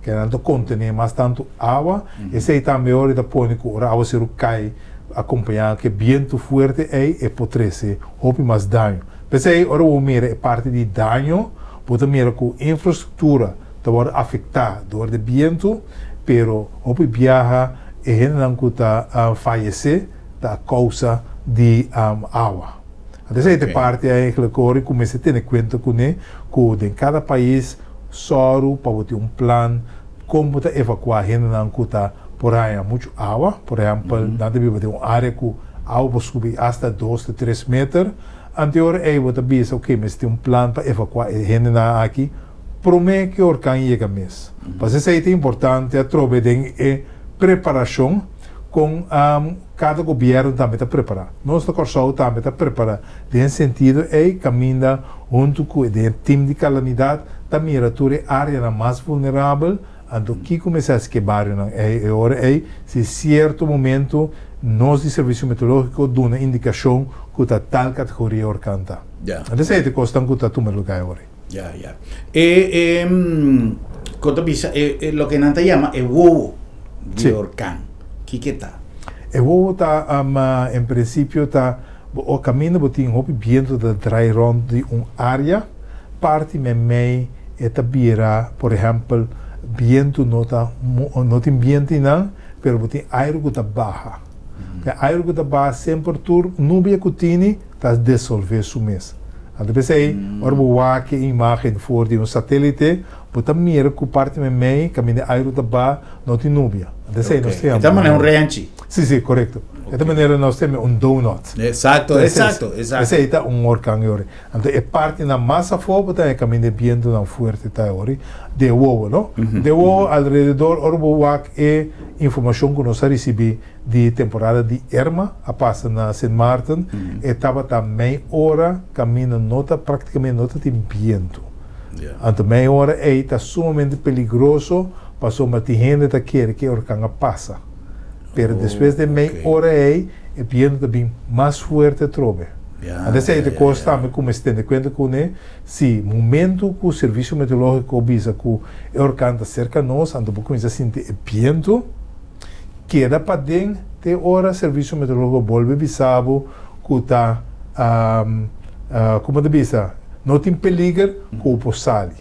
Speaker 2: Ke nan ta kontené mas tantu awa, esei tambe ora ta pone ku ora awaseru kai akompañá ku e bientu fuerte ei e por trese hopi mas daño. P'esei ora bo mira e parti di daño bo ta mira ku infrastruktura ta wòrdu afektá dor di bientu, pero hopi biaha e hendenan ku ta fayesé ta a kousa di awa. Anto esei ta e parti eigenlijk ora ku mester tene kuenta kuné ku den kada pais sòru pa bo tin un plan kon bo ta evakuá hendenan ku ta por haña muchu awa. Por ehèmpel, nan ta biba den un área ku awa por subi asta dos te tres meter. Anto e ora ei bo ta bisa, oke, mester tin un plan pa evakuá e hendenan aki promé ku e orkan yega mes. Pas esei ta importante atrobe den e preparashon kon kada gobièrnu tambe ta prepará. Nos na Kòrsou tambe ta prepará den e sentido ei kaminda huntu ku den e tim di kalamidat ta mira tur e áreanan mas vulnerabel, anto kiko mester hasi ku e barionan ei e ora ei si sierto momento nos di Servisio Meteorológiko duna indikashon ku ta tal kategoria orkan ta. Anto esei ta e kosnan ku ta tuma lugá e ora ei.
Speaker 1: Ya, ya. E, e, ko ta bisa, e, e, loke nan ta yama e wowo di
Speaker 2: Sí.
Speaker 1: orkan, kiko ta?
Speaker 2: E wowo ta, um, en prinsipio ta, bo, o kaminda bo tin hopi bientu ta drai rònt di un área, parti meimei e ta bira, por ehèmpel, bientu no ta, no tin bientu einan, pero bo tin airu ku ta baha. E airu ku ta baha semper tur nubia ku tini ta desolvé su mes. Anto p'esei, ora bo wak e imágen for di un satélite, bo ta mira ku parti meimei kaminda e airu ta ba no tin nubia. Anto esei nos ta
Speaker 1: E
Speaker 2: yama
Speaker 1: ta manera un renchi.
Speaker 2: Sí, sí, korekto. E ta manera nos ta yama un donut.
Speaker 1: Eksakto, eksakto, eksakto.
Speaker 2: Esei ta un orkan e ora. Anto e partinan mas afó bo ta haña kaminda e bientunan fuerte ta e ora di e wowo, no? Di e wowo alrededor ora bo wak e informashon ku nos a risibí di temporada di Irma a pasa na Sint Maarten, e tabata mei ora kaminda no ta praktikamente no ta tin bientu. Anto mei ora ei ta sumamente peligroso pasobra tin hende ta kere ku e orkan a pasa. Pero despues di e mei ora ei e bientu ta bin mas fuerte atrobe. Anto esei ta e kos tambe ku mester tene kuenta kuné, si momentu ku Servisio Meteorológiko bisa ku e orkan ta serka nos anto bo kuminsá sinti e bientu, Keda paden te ora Servicio Meteorologico bolbe bisa bo cu ta, como ta bisa, no tin peliger cu bo por sali.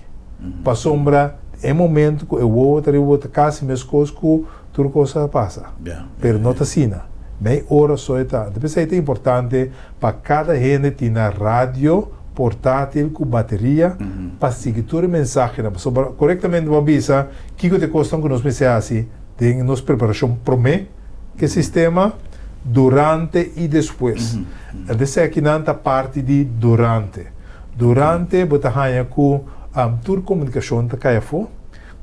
Speaker 2: Pasobra e momento cu e wowo ta riba bo ta casi mescos cu tur cos a pasa. Pero no ta asina. Mei ora so e ta. Anto p'esei ta importante pa cada hende tin nan radio portatil cu bateria pa sigui tur e mensahenan. Pasobra corectamente bo a bisa kico ta e cosnan cu nos mester haci. Den nos preparashon promé ku e sistema, durante i despues. Esekinan ta parti di durante. Durante bo ta haña ku tur komunikashon ta kai afó,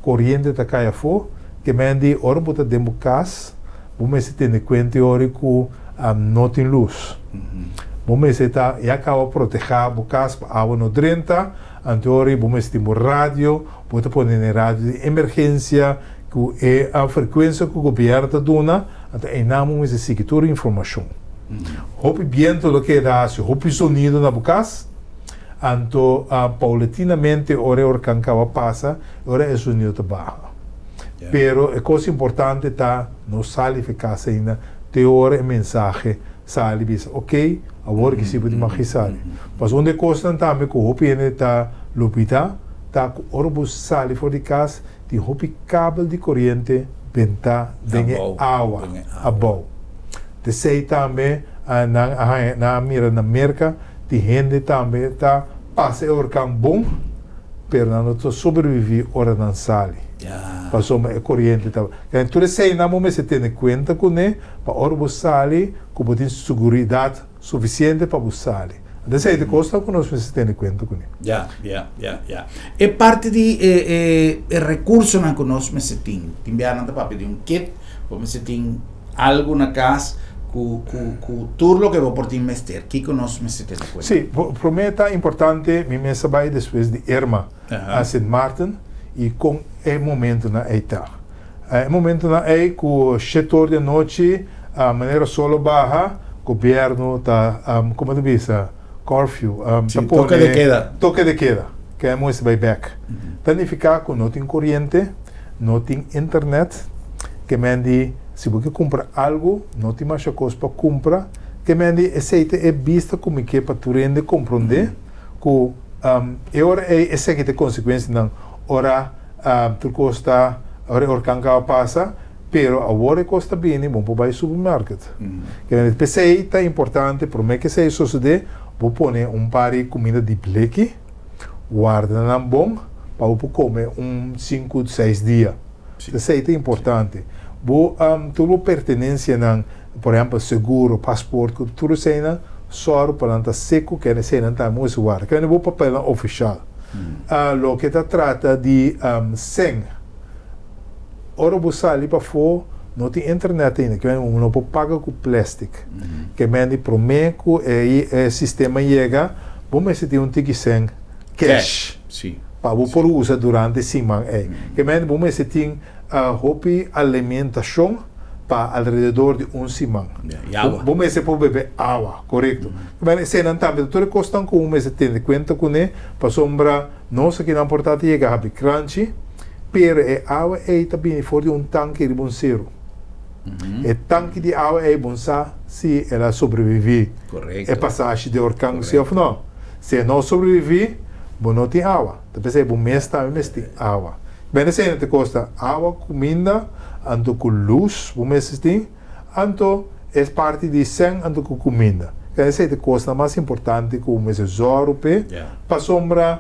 Speaker 2: koriente ta kai afó, ke men di ora bo ta den bo kas bo mester tene kuenta e ora ku no tin lus. Bo mester ta ya kaba protehá bo kas pa awa no drenta, anto e ora bo mester tin bo radio, Bo ta pone den radio di emergensia ku e frekuensia ku gobièrnu ta duna, anto einan bo mester sigui tur informashon. Hopi bientu lo keda hasi hopi zonido na bo kas, anto paulatinamente ora e orkan kaba pasa, e ora e zonido ta baha. Pero e kos importante ta no sali for e kas ainda te ora e mensahe sali bisa ok, awor ki si bo tin mag sali. Pasobra un di e kosnan tambe ku hopi hende ta lubida ta ku ora bo sali for di kas tin hopi kabel di koriente bentá den e awa abou. T'esei tambe nan a haña nan a mira na Merka tin hende tambe ta pasa e orkan bon pero nan no ta sobreviví ora nan sali pasobra e koriente ta. Tur eseinan bo mester tene kuenta kuné pa ora bo sali ku bo tin seguridat sufisiente pa bo sali. Anto esei ta kos ku nos mester tene kuenta kuné.
Speaker 1: Ya, ya, ya, ya. E parti di e e e rekursonan ku nos mester tin. Tin bia nan ta papia di un kit, bo mester tin algu na kas ku ku ku tur loke bo por tin mester. Kiko nos mester tene kuenta?
Speaker 2: Sí, promé ta importante mi mes a bai despues di Irma a Sint Maarten i kon e momentunan ei ta. E momentunan ei ku shete or di anochi manera solo baha, gobièrnu ta komo ta bisa curfew, ta pone
Speaker 1: toke de keda,
Speaker 2: toke de keda, ke e mester bai bèk. Ta nifiká ku no tin koriente, no tin internet, ke men di si bo ke kumpra algu no tin masha kos pa kumpra, ke men di esei ta e bista ku mi ke pa tur hende komprondé ku e ora ei esaki ta e konsekuensianan ora Tur kos ta ora e orkan kaba pasa, pero awor e kos ta bini, bo por bai supermarket. Kende p'esei ta importante promé ku esei sosodé, bo pone un par di kuminda di bleki, warda nan bon pa bo por kome un sinku, seis dia. Esei ta importante. Bo tur bo pertenensianan, por ehèmpel seguro, pasport, tur eseinan, sòru pa nan ta seku, kende eseinan tambe bo mester warda. Kende bo papelnan ofishal. Loke ta trata di sèn, ora bo sali pafó no tin internet ainda, ke men no por paga ku plèstik. Ke men di promé ku e sistema yega, bo mester tin un tiki sèn kèsh pa bo por usa durante siman ei. Ke men bo mester tin hopi alimentashon pa alrededor di un siman. Bo mester por bebe awa, korekto. Bueno, eseinan tambe ta tur e kosnan ku un mester tene kuenta kuné, pasobra nos akinan por ta ta yega habri kranchi, pero e awa ei ta bini for di un tanki riba un seru. E tanki di awa ei bon sa si el a sobreviví e pasashi di orkan si òf no. Si e no sobreviví, bo no tin awa. Ta p'esei bo mes tambe mester tin awa. Bende esei ta kosta awa, kuminda, anto ku lus bo mester tin. Anto es parti di sèn anto ku kuminda. Kende esei ta kosnan mas importante ku mester zòru p'e, pasobra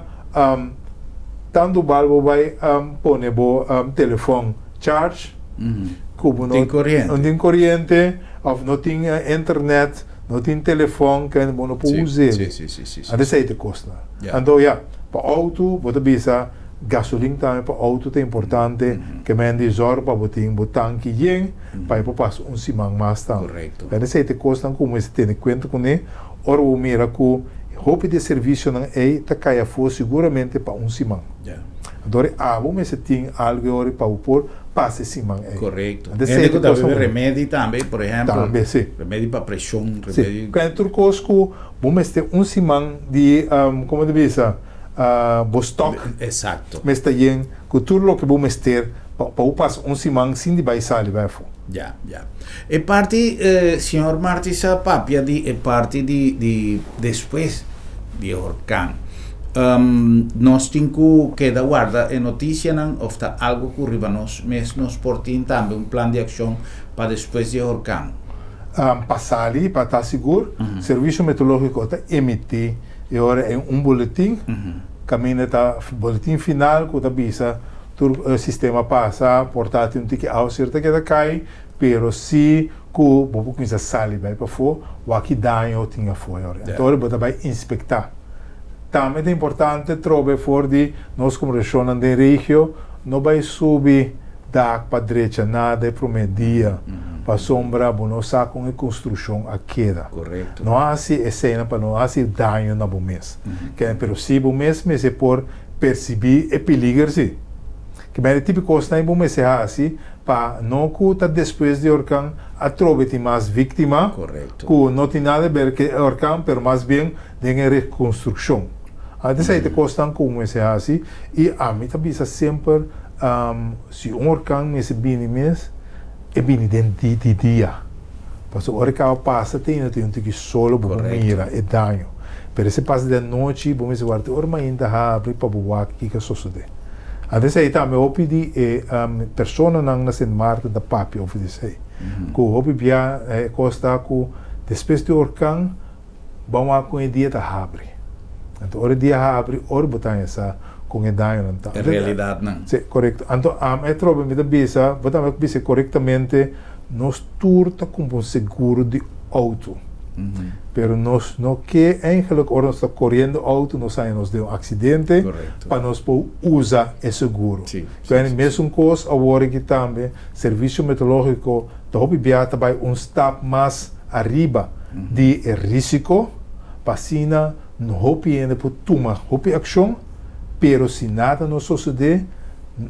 Speaker 2: tantu bal bo bai pone bo telefòn charge ku bo no tin koriente òf no tin internet, no tin telefòn, kende bo no por us'é. Anto esei ta kosnan. Anto ya, pa outo bo ta bisa. Gasolin tambe pa auto ta importante, ke men di zòrg pa bo tin bo tanki yen pa e por pasa un siman mas tambe. Pero esei ta e kosnan ku mester tene kuenta kuné ora bo mira ku hopi di e servisionan ei ta kai afó siguramente pa un siman. Anto ora abo mester tin algu e ora pa bo por pasa e siman ei.
Speaker 1: Korekto. Hende ku ta bebe remedi tambe, por ehèmpel,
Speaker 2: Tambe, si.
Speaker 1: remedi pa preshon, remedi.
Speaker 2: Si. Kende tur kos ku bo mester un siman di, komo ta bisa? Bo stock mester yen ku tur loke bo mester pa bo pasa un siman sin di bai sali bai afó.
Speaker 1: Ya, ya. E parti, señor Martis a papia di e parti di di despues di e horkan. Nos tin ku keda warda e notisianan òf ta algu ku riba nos mes nos por tin tambe un plan di akshon pa despues di e horkan?
Speaker 2: Pa sali, pa ta sigur, Servisio Meteorológiko ta emití E ora e un boletin kaminda ta boletin final ku ta bisa tur sistema pasa por ta tin un tiki awaseru ta keda kai pero si ku bo por kuminsa sali bai pafó wak ki daño tin afó e ora. Anto ora bo ta bai inspektá. Tambe ta importante trobe for di nos kombershonnan den regio no bai subi dak pa drecha nada e promé dia, pasobra bo no sa kon e konstrukshon a keda. No hasi eseinan pa no hasi daño na bo mes. Pero si bo mes mester por persibí e peliger si. Kiba e tipo di kosnan ei bo mester hasi pa no ku ta despues di orkan atrobe tin mas víktima ku no tin nada ber ku e orkan pero mas bien den e rekonstrukshon. Antes ei ta kosnan ku bo mester hasi i ami ta bisa semper Si un orkan mester bini mes, e bini den di di dia. Pasobra ora e kaba pasa te ainda tin un tiki solo bo por mira e daño. Pero si e pasa den anochi, bo mester warda te ora mainta habri pa bo wak kiko a sosode. Antes ei tambe hopi di e personanan na Sint Maarten ta papia over di esei. Ku hopi bia e kos ta ku despues di orkan, Ban wak kon e dia ta habri. Anto ora e dia habri, ora bo ta haña sa kon e dañonan ta.
Speaker 1: E realidatnan.
Speaker 2: Sí, korekto. Anto am e trobe mi ta bisa, bo tambe a bisa korektamente, nos tur ta kumpra un seguro di outo. Pero nos no ke eigenlijk ora nos ta koriendo outo nos haña nos den un aksidente pa nos por usa e seguro. Ku e mesun kos awor aki tambe Servisio Meteorológiko ta hopi bia ta bai un stap mas ariba di e risiko pa asina hopi hende por tuma hopi akshon, pero si nada no sosodé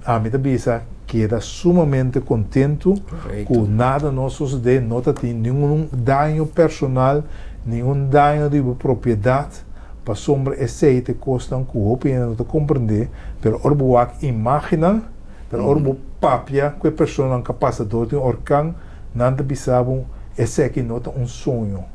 Speaker 2: ami ta bisa keda sumamente kontentu ku nada no sosodé, no ta tin ningun daño personal, ningun daño di bo propiedat, pasobra esei ta e kosnan ku hopi hende no ta komprendé, pero ora bo wak imágennan, pero ora bo papia ku e personanan ku a pasa dor di un orkan, nan ta bisa bo eseki no ta un soño,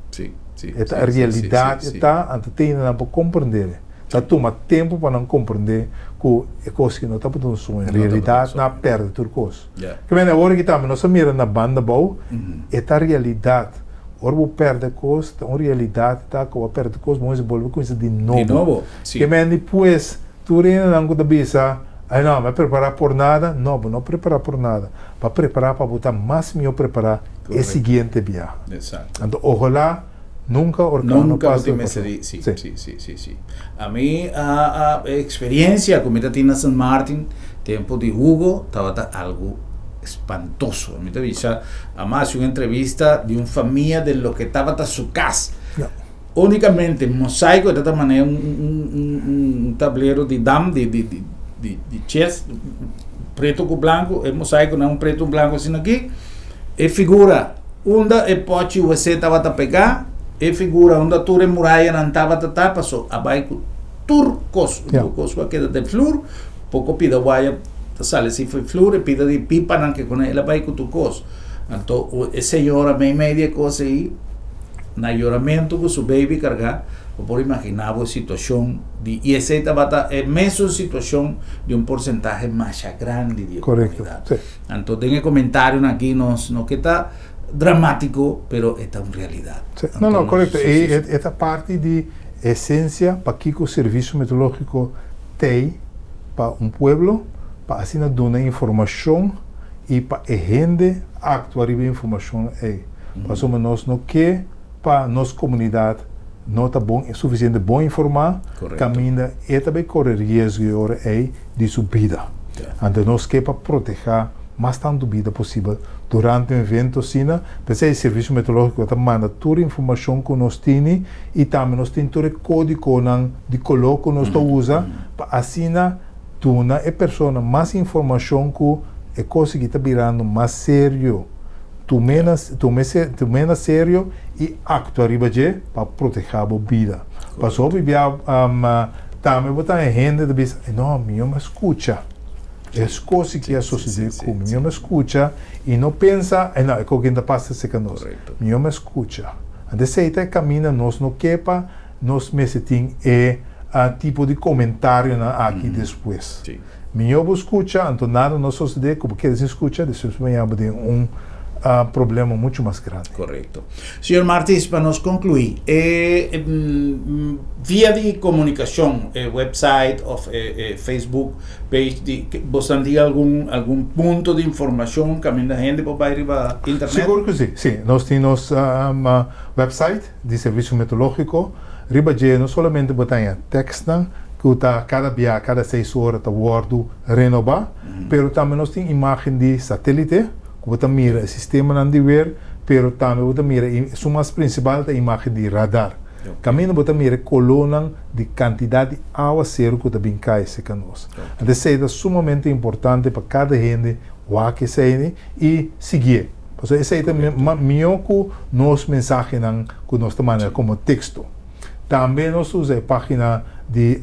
Speaker 2: e ta realidat e ta, anto te hende nan por komprendé. Ta tuma tempu pa nan komprendé ku e kos aki no tabata un soño. En realidat nan a pèrdè tur kos. Ke mende awor aki tambe nos a mira na banda abou, e ta realidat. Ora bo pèrdè kos, ta un realidat ta ku bo a pèrdè kos, bo mester bolbe kuminsá di nobo. Ke mende pues, tur hendenan ku ta bisa, Ay no, mi a prepará por nada. No, bo no a prepará por nada. Bo a prepará pa bo ta mas mihó prepará e siguiente biaha. Anto ojalá. Nunka orkan no
Speaker 1: Nunka bo
Speaker 2: pasa
Speaker 1: tin
Speaker 2: e
Speaker 1: mester
Speaker 2: pasó.
Speaker 1: di, sí,
Speaker 2: Sí.
Speaker 1: sí, sí, sí, sí. Ami a, a, e experiencia ku mi ta tin na San Martin, tempo di Hugo, tabata algu espantoso. Mi ta bisa, a mi a hasi un entrevista di un famia den loke tabata su kas.
Speaker 2: Ja.
Speaker 1: Unicamente mosaico, e ta ta manera un, un, un, un, un tablero di dam, di, di, di, di, di chess, preto ku blanco, e mosaiconan un preto un blanco asina aki. E figura Unda e pochi wc tabata pegá, e figura unda tur e murayanan tabata ta, paso a bai ku tur kos. Úniko kos ku a keda ta e flur, poko pida waya ta sali si for e flur, e pida di pipanan ke kune, el a bai ku tur kos. Anto e señora meimei di e kos ei, na yoramentu ku su baby kargá, bo por imaginá bo e situashon di, i esei tabata e mesun situashon di un porsentahe masha grandi di e komunidat. Anto den e comentarionan aki nos no ke ta dramatico pero e ta un realidad.
Speaker 2: Sí. No, no, correcto. E, e ta parti di esencia pakico servicio meteorologico t'ey pa un pueblo, pa asina duna informacion y pa e hende actua riba e informacion ey. Pasobra nos no ke pa nos comunidad no ta bon, suficiente bon informa, caminda e ta bay core riesgo e ora ey di su bida. Anto nos ke pa protehá mas tantu bida posibel durante un evento asina. P'esei Servicio Meteorológiko ta manda tur informashon ku nos tini i tambe nos tin tur e kódigonan di koló ku nos ta usa pa asina duna e persona mas informashon ku e kos aki ta birando mas serio. Tum'é na tum'é na serio i aktua riba dje pa protehá bo bida. Pasobra hopi bia Tambe bo ta haña hende ta bisa, No, mi no a skucha e kos ki a sosodé ku mi. Mi no a skucha i no pensa, no, e kos ta pasa serka nos. Mi no a skucha. Anto esei ta e kaminda nos no ke pa nos mester tin e tipo di komentarionan aki despues. Mihó bo skucha, anto nada no sosodé ku bo keda sin skucha, despues bo haña bo den un problema muchu mas grandi.
Speaker 1: Korekto. Señor Martis, pa nos konkluí, e via di komunikashon, e website òf e Facebook page di boso tin algun algun punto di informashon kaminda hende por bai riba internet?
Speaker 2: Sigur ku si. Si, nos tin nos website di Servisio Meteorológiko. Riba dje no solamente bo ta haña tekstnan ku ta kada bia, kada seis ora ta wòrdu renobá, pero tambe nos tin imágen di satélite ku bo ta mira e sistemanan di wer, pero tambe bo ta mira e esun mas prinsipal ta imágen di radar. Kaminda bo ta mira e kolónan di kantidat di awaseru ku ta bin kai serka nos. Anto esei ta sumamente importante pa kada hende wak esei i siguié. Pasobra esei ta mihó ku nos mensahenan ku nos ta manda komo teksto. Tambe nos ta usa e página di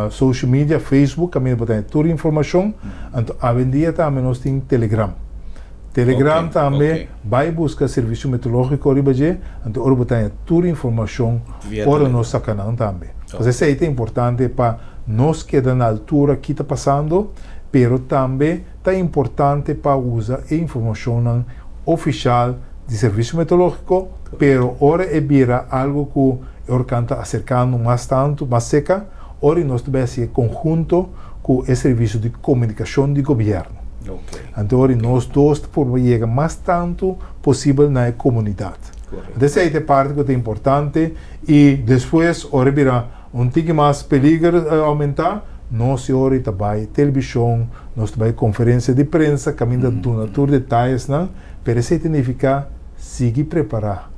Speaker 2: social media, Facebook, kaminda bo ta haña tur informashon. Anto awendia tambe nos tin Telegram. Telegram tambe bai buska Servisio Meteorológiko riba dje, anto ora bo ta haña tur informashon ora nos saka nan tambe. Pasobra esei ta importante pa nos keda na altura ki ta pasando, pero tambe ta importante pa usa e informashonnan ofishal di Servisio Meteorológiko, pero ora e bira algu ku e orkan ta aserkando mas tantu, mas seka, ora nos ta bai hasi e konhunto ku e servisio di komunikashon di gobièrnu. Anto ora nos dos ta purba yega mas tantu posibel na e komunidat. Anto esei ta e parti ku ta importante i despues ora bira un tiki mas peliger oumentá, nos e ora ta bai telebishon, nos ta bai konferensia di prensa kaminda duna tur detayesnan, pero esei ta nifiká sigui prepará.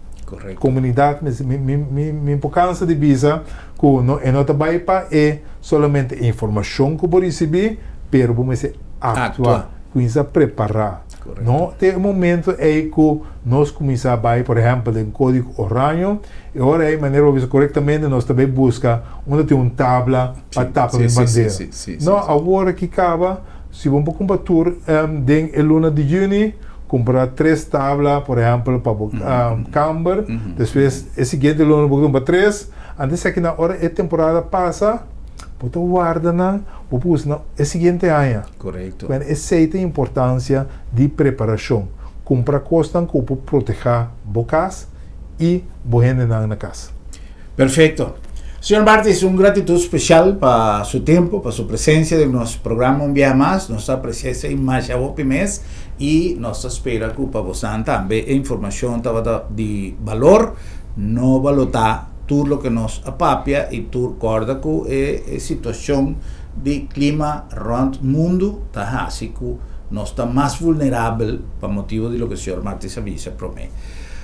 Speaker 2: Komunidat mi mi mi por kansa di bisa ku no e no ta bai pa e solamente informashon ku bo risibí, pero bo mester aktua, kuminsá prepará. No te e momento ei ku nos kuminsá bai, por ehèmpel, den kódigo oraño, e ora ei, manera bo bisa korektamente, nos ta bai buska unda tin un tabla pa tapa mi bandera. No, awor aki kaba, si bo por kumpra tur den e luna di yüni, kumpra tres tabla, por ehèmpel, pa bo kamber, despues e siguiente luna bo kumpra tres, anto esaki nan ora e temporada pasa, bo ta warda nan, bo por usa nan e siguiente aña.
Speaker 1: Korekto.
Speaker 2: Bueno, esei ta importansia di preparashon. Kumpra kosnan ku por protehá bo kas i bo hendenan na kas.
Speaker 1: Perfekto. Señor Martis, un gratitut spesial pa su tempu, pa su presensia den nos programa un biaha mas. Nos ta apresia esei masha hopi mes i nos ta spera ku pa bosan tambe e informashon tabata di balor. No balotá tur loke nos a papia i tur kòrda ku e situashon di klima rònt mundu ta hasi ku nos ta mas vulnerabel pa motibu di loke señor Martis a bisa promé.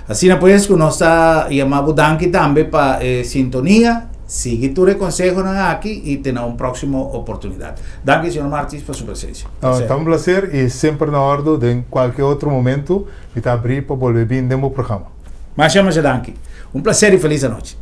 Speaker 1: Asina pues ku nos ta yama bo danki tambe pa e sintonia. Sigui tur e konsehonan aki i te na un próksimo oportunidat. Danki señor Martis pa su presensia.
Speaker 2: Ta un plaser i semper na òrdu den kualke otro momentu mi ta abrí pa bolbe bin den bo programa.
Speaker 1: Masha masha danki. Un plaser i felis anochi.